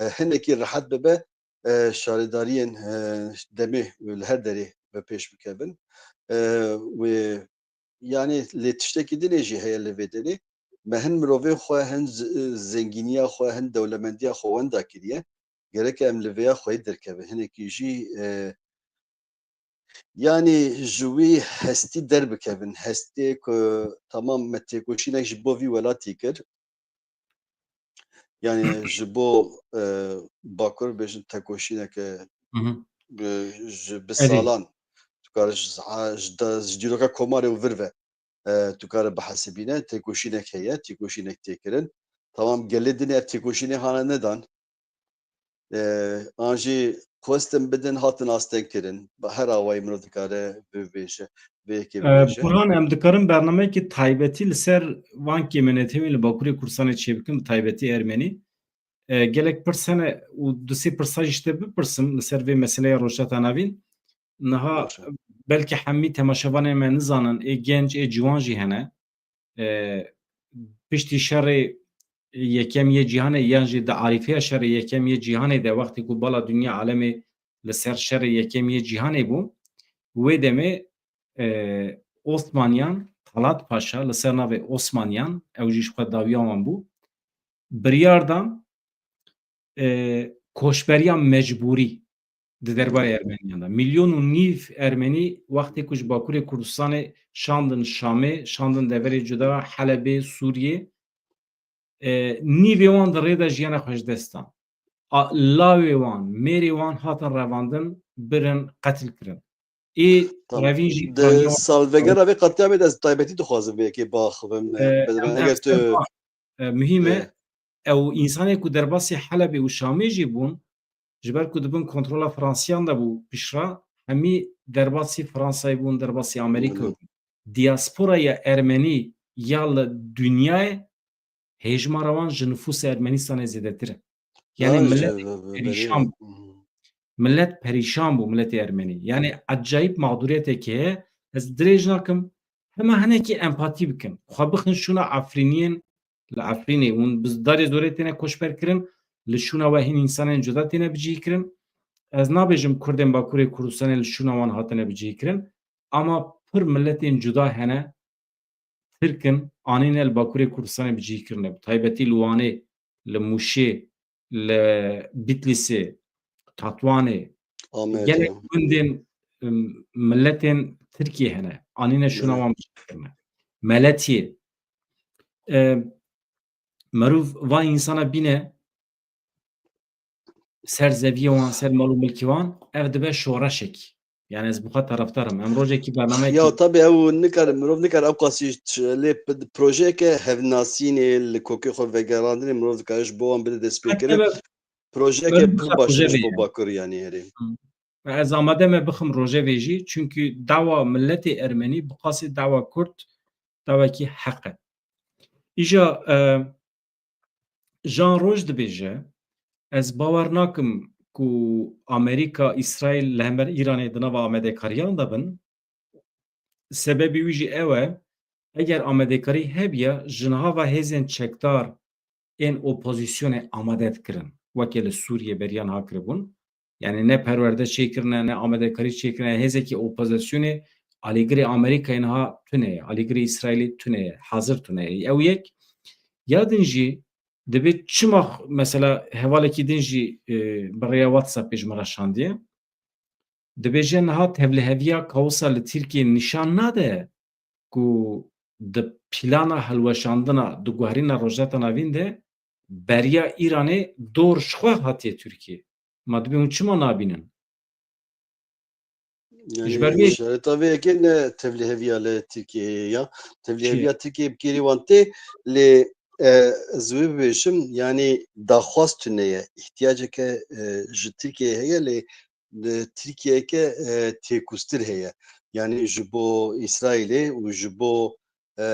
e, hinekî rehet bibe, e, şaredariyên, e, demê li her derê bi pêş bikevin. E, wê, yanî lê tiştekî dinê jî heye li vê derê. Me hin mirovê xwe, hin z-, zengîniya xwe, hin dewlemendiya xwe wenda kiriye. Gerek em li vêya xweyî derkevin. Hinekî jî, e, yanî ji wî hestî derbikevin. Hestê ku temam me têkoşînek ji bo vî welatî kir. Yanî ji bo, e, Bakur bêjin tekoşîneke, Hı hı. e, ji bi Erê. salan, tu kare ji, ji de, ji dîroka komarê û vir ve, e, tu kare bihesibîne, têkoşînek heye, têkoşînek tê kirin. Tamam, gelê dinê ev têkoşînê hane nedan. E, an jî xwestin bidin, hatin asteng kirin. Bi her awayî mirov dikare bibêje, vê yekê E, bibêje. Burhan, em dikarin bernameyekî taybetî li ser van kêmenetewên li Bakurê Kurdistanê çêbikin, bi taybetî Ermenî. E, gelek pirs hene û du sê pirsa jî ji te bipirsim li ser vê meseleya Rojhilata Navîn. Niha Baş e. belkî hemî temaşevanên me nizanin, ê genc, ê ciwan jî hene. E, piştî şerê yekem yê cîhanê yan jî di arîfeya şerê yekem yê cîhanê de, wextê ku bala dinya alemê li ser şerê yekem yê cîhanê bû, wê demê, e, Osmaniyan, Talat Paşa, li ser navê Osmaniyan, ew jî ji xwe dawiya wan bû, biryar dan, e, koçberiya mecbûrî di derbarê Ermeniyan de. Milyon û nîv Ermenî wextê ku ji Bakurê Kurdistanê şandin Şamê, şandin deverê cuda, Helebê, Sûriyê, e, nîvê wan di rê de jiyana xwe ji dest dan. A, lawê wan, mêrê wan hatin revandin, birin, qetil kirin. Ê Tamam. revîn jî Di tanî wan salvegera vê qetlîamê de ez taybetî dixwazim vê yekê biaxivim. E, Bedran, em eger tu, e, muhîm e. E. Ew însanê ku derbasî Helebê û Şamê jî bûn, ji ber ku di bin kontrola Fransiyan de bû piştre, hemî derbasî Fransayê bûn, derbasî Amerîka Hı hı. bûn. Diasporaya Ermenî ya li dinyayê hêjmara wan ji nifûsa Ermenistanê zêdetir e. Yanî Ay, millet ji, be-, be-, perîşan berê. bû. Hı hı. Millet perîşan bû, miletê Ermenî. Yanî acayip mexdûriyeteke heye. Ez dirêj nakim, hema hinekî empatî bikin. Xwe bixin şûna Efrîniyên li Efrînê hûn bi darê zorê têne koçber kirin, Li şûna we hin însanên cuda têne bicihîkirin. Ez nabêjim Kurdên Bakurê Kurdistanê li şûna wan hatine bicihîkirin, ama pir miletên cuda hene, Tirk in, anîne li Bakurê Kurdistanê bicihî kirine. Bi taybetî li Wanê, li Mûşê, li Bitlîsê, Tatwanê, Amedê. Gelek gundên, em, miletên Tirkiyê hene. Anîne şûna wan bicihî kirine. Meletiyê. E, Merov va însana bîne ser zeviyê wan, ser mal û milkê wan, ev dibe şoreşekî. Yani ez bi xwe taraftar im. Em rojekî bernameyekî Ya tabii ew nikare, mirov nikare ew qasî ç-, lê p-, projeyeke hevnasînê li kokê xwe vegerandinê mirov dikare ji bo wan bide destpêkirin. Tabii, Projeyeke pir baş e ji bo Bakur yanî herê. Hı. Ez amade me bixim rojevê jî, çünkü dawa milletê Ermenî bi qasî dawa Kurd dawekî heq e. Îja, e, Jean Roj dibêje, ez bawer nakim ku Amerîka, Îsraîl li hember Îranê di nava amadekariyan de bin. Sebebî wî jî ew e, eger amadekarî hebiya, ji niha ve hêzên çekdar ên opozîsyonê amade dikirin. Weke li Sûriyê beriya niha kiribûn. Yani ne perwerde çêkirine, ne amadekarî çêkirine. Hêzekî opozîsyonê alîgirê Amerîkayê niha tune ye, alîgirê Îsraîlê tune ye, hazir tune ye. Ew yek. Ya din jî dibê çima x-, mesela hevalekî din jî, e, bi rêya WhatsAppê ji min re şandiye. Dibêje niha tevliheviya kaosa li Tirkiyê nîşan nade ku di plana hilweşandina, di guherîna Rojhilata Navîn de beriya Îranê dor ji xwe hatiye Tirkiyê. Ma dibê hûn çima nabînin? Ji ber Yani vê şereta vê yekê ne tevliheviya li Tirkiyeyê ya. Tevliheviya Tirkiyeyê bi kêrî wan tê lê, e, ez wê bibêjim, yani daxwaz tune ye. Îhtiyaceke, e, ji Tirkiyeyê heye lê li Tirkiyeyeke, e, têkûztir heye. Yani ji bo Îsraîlê û ji bo, e,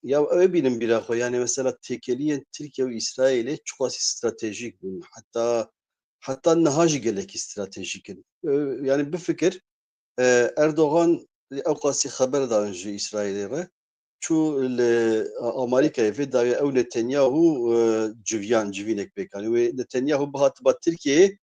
ya ew ê bînin bîra xwe. Yani mesela têkeliyên Tirkiye û Îsraîlê çiqasî stratejîk bûn. Heta, heta niha jî gelekî stratejîk in. E, yani bifikir, e, Erdogan ew qasî xeber dan ji Îsraîlê re. Çû li Amerîkayê vê dawî ew Netanyahu, e, civiyan, civînek pêk anî. Wê Netanyahu bihatiba Tirkiyeyê,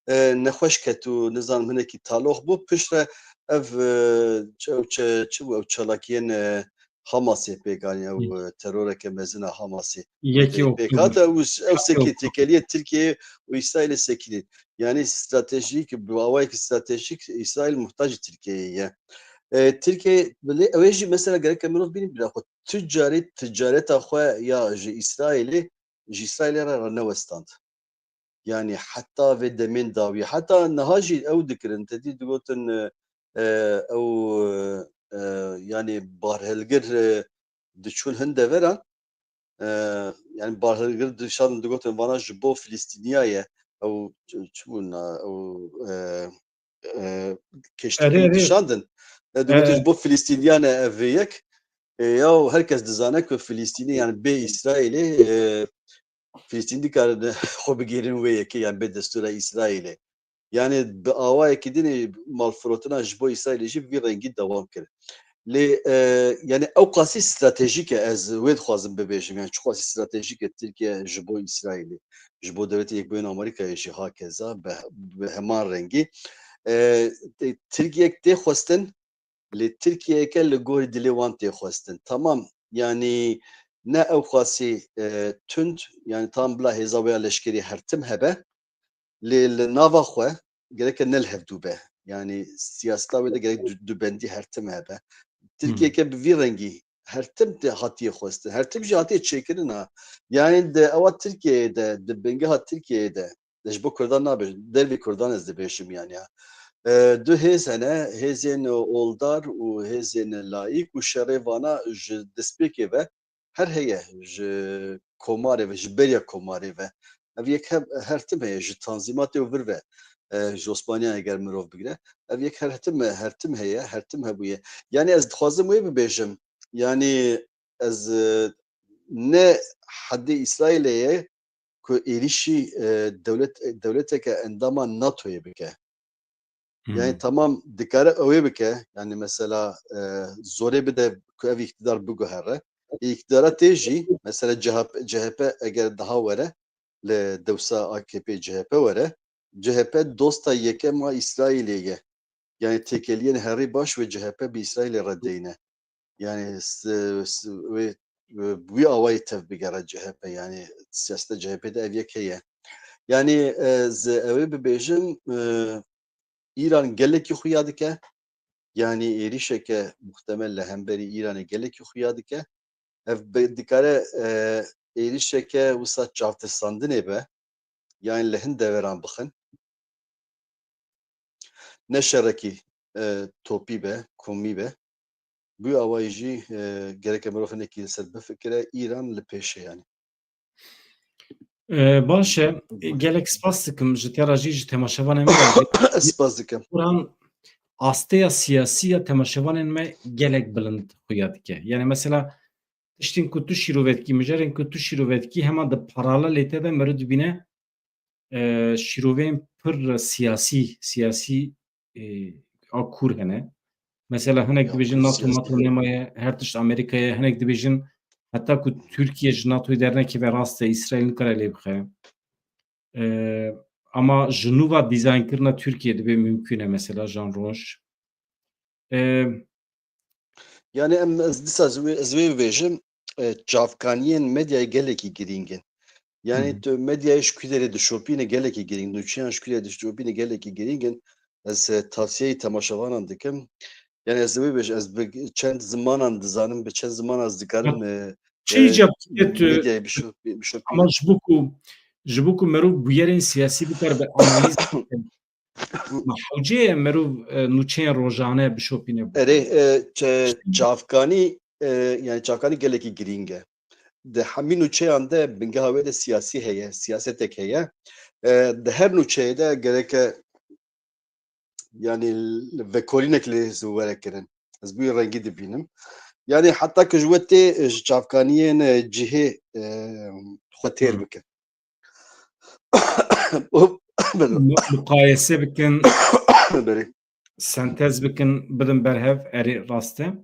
e, nexweş ket û nizanim hinekî talox bû. Piştre ev, e, çi, ew çi, çi bû ew çalakiyên, e, Hamasê pêk anî, ew, Hı. e, teroreke mezin a Hamasê Yekê pêk, pêk Oktober. hat. Ew, ew Yekê sekî Oktober. têkeliye Tirkiye û Îsraîlê sekînî. Yani stratejîk, bi awayekî stratejîk Îsraîl muhtacî Tirkiyeyê ye. E, Tirkiye, lê ew ê jî mesela gereke mirov bînin bîra xwe. Tu carî ticareta xwe ya ji Îsraîlê, ji Îsraîlê re, re newestand. Yani heta vê demên dawî, heta niha jî ew dikirin. Te dî digotin, e, e, ew, e, yani barhilgir, e, diçûn hin deveran, e, yani barhilgir dişan digotin vana ji bo Filistîniya ye. Ew çi, çi bûn, ew, e, e, keştî Erê, erê. dişandin. E, digotin E, ji bo Filistîniyan e ev vê yek. E, ya her kes dizane ku Filistînî, yani bê Îsraîlê, e, Filistîn dikarin xwe bigihînin wê yekê, yani bê destûra Îsraîlê. Yani bi awayekî din ê malfirotina ji bo Îsraîlê jî vî rengî dewam kir. Lê, e, yani ew qasî stratejîk e, ez wê dixwazim bibêjim. Yani çiqasî stratejîk e Tirkiye ji bo Îsraîlê, ji bo Dewletê Yekbûyî Amerîkayê jî hakeza bi, bi heman rengî. E, e, Tirkiyeyek tê xwestin, lê Tirkiyeyeke li gorî dilê wan tê xwestin. Tamam, yani ne ew qasî, e, tund, yani tam bila hêza wê ya leşkerî her tim hebe, lê li nava xwe gereke ne li hevdû be. Yani siyaseta wê de gerek du-, dubendî her tim hebe. Hmm. Tirkiyeke bi vî rengî her tim tê hatiye xwestin, her tim jî hatiye çêkirin ha. Yani di ewa Tirkiyeyê de, di bingeha Tirkiyeyê de, de ji bo Kurdan nabêjim, dervê Kurdan ez dibêjim yani ya. E, du hêz hene, hêzên oldar û hêzên laîk û şerê vana ji destpêkê ve her heye, ji komarê ve, ji beriya komarê ve. Ev yek he-, her tim heye, ji tanzîmatê û vir ve, e, ji Osmaniyan eger mirov bigire. Ev yek her tim, her tim heye, her tim hebûye. Yani ez dixwazim wê bibêjim. Yani ez, e, ne hedê Îsraîlê ye ku êrîşî, e, dewlet, dewleteke endama NATOyê bike. Yani Hmm. tamam dikare ew ê bike. Yani mesela, e, zorê bide ku ev îktidar biguhere. Îktidara tê jî mesela C H P, C H P eger daha were, li dewsa A K P C H P were. C H P dosta yekem a Îsraîlê ye. Yani têkeliyên herî baş wê C H P bi Îsraîlê re deyne. Yani s- s- wê wê bi wî awayî tev bigere C H P. Yani siyaseta C H P de ev yek heye. Yani e, ez ewê bibêjim, e, Îran gelekî xuya dike. Yani êrîşeke muhtemel li hemberî Îranê gelekî xuya dike. Ev be- dikare e, êrîşeke wisa çavtirsandinê be. Yani li hin deveran bixin. Ne şerekî e, topî be, komî be. Bi awayî jî e, gereke mirov hinekî li ser bifikire, Îran li pêş e yani. E, baş e, gelek spas dikim ji te re jî, ji temaşevanên me re jî. Ez spas dikim. Buran, asteya siyasî ya temaşevanên me gelek bilind xuya dike. Yani mesela tiştên ku tu şîrove dikî, mijarên ku tu şîrove dikî, hema di paralelê te de meriv dibîne e, şîroveyên pir siyasî, siyasî e, a kûr hene. Mesela hinek Ya, dibêjin pir NATO, siyasî. NATO nemaye, her tişt Amerîkaya, hinek dibêjin heta ku Tirkiye ji NATOyê dernekeve, rast e, Îsraîl nikare lê bixe. E, ama ji nû ve dîzaynkirina Tirkiye dibê mimkûn e, mesela Jan Roj. E, Yani em ez dîsa ez wê, ez wê bibêjim, e, çavkaniyên medyayê gelekî girîng in. Yani Hı. tu medyayê ji ku derê dişopîne gelekî girîng, nûçeyan ji ku derê dişopîne gelekî girîng in. Ez e, tavsiyeyê temaşevanan dikim. Yani ez wê bêjim, ez bi çend zimanan dizanim, bi çend zimanan ez dikarim e, Çi îcab e, dike tu, medyayê bişo- bişopînim. Ama ji bo ku, ji bo ku merov bûyerên siyasî bikare bi analîz bikin. Ma hewce ye merov e, nûçeyên rojane bişopîne bo. Erê, e, ç- çavkanî, e, yani çavkanî gelekî girîng e. Di hemî nûçeyan de bingeha wê de siyasî heye, siyasetek heye. E, di her nûçeyê de gereke yani vekolînek lê were kirin. Ez bi wî rengî dibînim. Yani heta ku ji we tê, e, ji çavkaniyên e, cihê e, xwe têr Hı. bikin. Hop, pardon. Mu- muqayese bikin, Berê. sentez bikin, bidin berhev, erê rast e.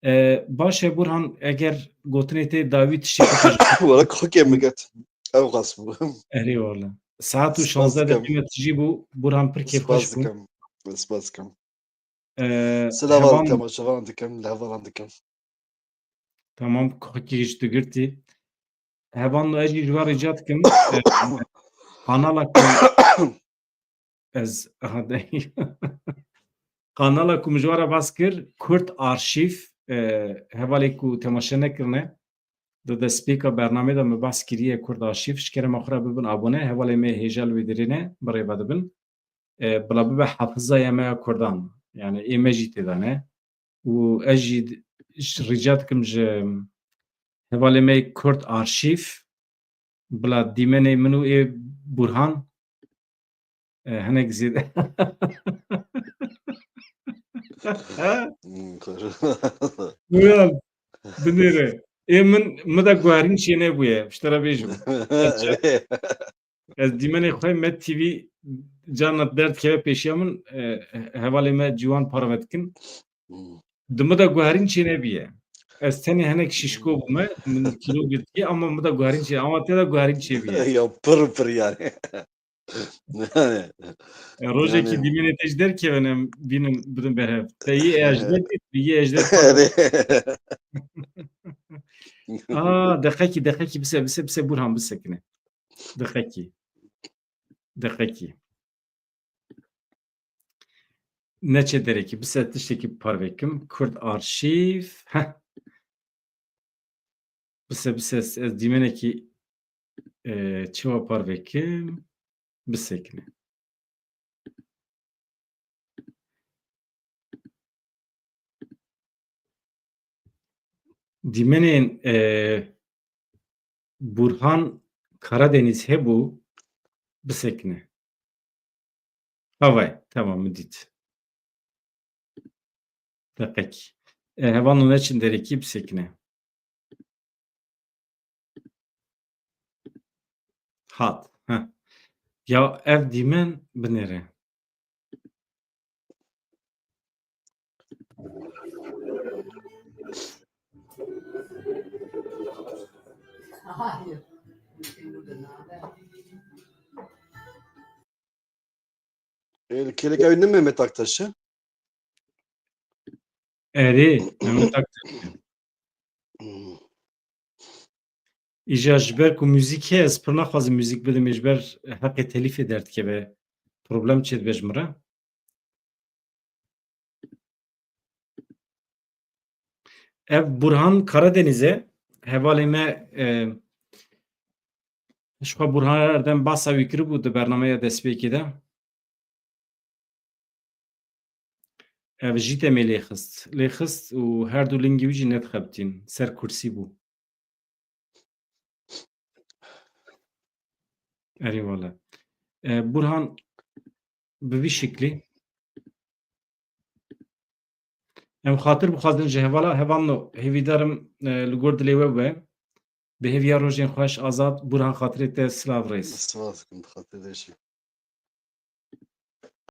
E, baş e Burhan, eger gotinê te dawî tiştê ku te ji Wala xwekê min get. Ew qas bû. Erê wala. Saet û Spas şazdeh dikim. deqîqe tijî bû, Burhan pir kêfxweş Spas bû. dikim. Spas dikim. E, Silavan heval, dikim, şevan dikim, li hevalan dikim. Tamam, kokî ji tu girtî. Heval, ez jî ji we rica dikim. E, kanala ku ez, aha, de- kanala ku min ji we re bas kir, Kurd Arşîv, e, hevalê ku temaşe nekirine, di destpêka bernamê de min bas kiriye Kurd Arşîv, ji kerema xwe re bibin abone, hevalê me hêja li wê derê ne, bi rê ve dibin. E, bila bibe hefizaya me ya Kurdan. Yani ê me jî tê de ne. Û ez jî d- ji rica dikim ji hevalê me Kurd Arşîv, bila dîmenê min û ê Burhan, e, hinek zêde. Hmm, Uyan, binêre. Ê min, min de guherîn çê nebûye, ji te re bêjim. Ez dîmenê xwe Med T V carna derdikeve pêşiya min, e, hevalê me ciwan parve dikin. Hmm. Di min de guherîn çê nebûye. Ez tenê hinek şişko bûme, min kîlo girtiye, ama min de guherîn çê, ama te de guherîn çê bûye. Ya pir pir yani. Yani, e, rojekî yani dîmenê te ji derkevin em bînin bidin berhev. Te yê ejder dît, yê ejder. Aa, deqekî, deqekî bise, bise, bise Burhan bisekine. Deqekî. Deqekî. Neçe derekî, bise tiştekî parve kim. Kurd Arşîv. Heh. Bise, bise, ez, ez dîmenekî, e, çewa parve kim. Bisekine. Dîmenên, e, Burhan Karadeniz hebû, bisekine. Havay, tamam, min dît. Deqekî. E, heval nûne çin derekî bisekine. Hat. Heh. Ya ev dîmen binêre. Hayır. Ê, li kêleka wî ne Mehmet Aktaş e? Erê, Mehmet Aktaş. Hmm. Îja ji ber ku muzîk heye, ez pir naxwazim muzîk bidim, ji ber heqê telîfê derdikeve. Problem çêdibe ji min re. Ev Burhan Karadeniz e, hevalê me, e, ji xwe Burhan Erdem basa wî kiribû di bernameya destpêkê de. Ev jî temê lêxist. Lêxist û her du lingî wî jî nedixebitîn. Ser kursî bû. Erê wele. E, Burhan, bi vî şiklî. Em xatir bixwazin ji hevala, hevalno, hêvîdarim, e, li gor dilê we be. Bi hêviya rojên xweş, Azad, Burhan, xatirê te, silav, rêz. Silav dikim, bi xatirê te jî.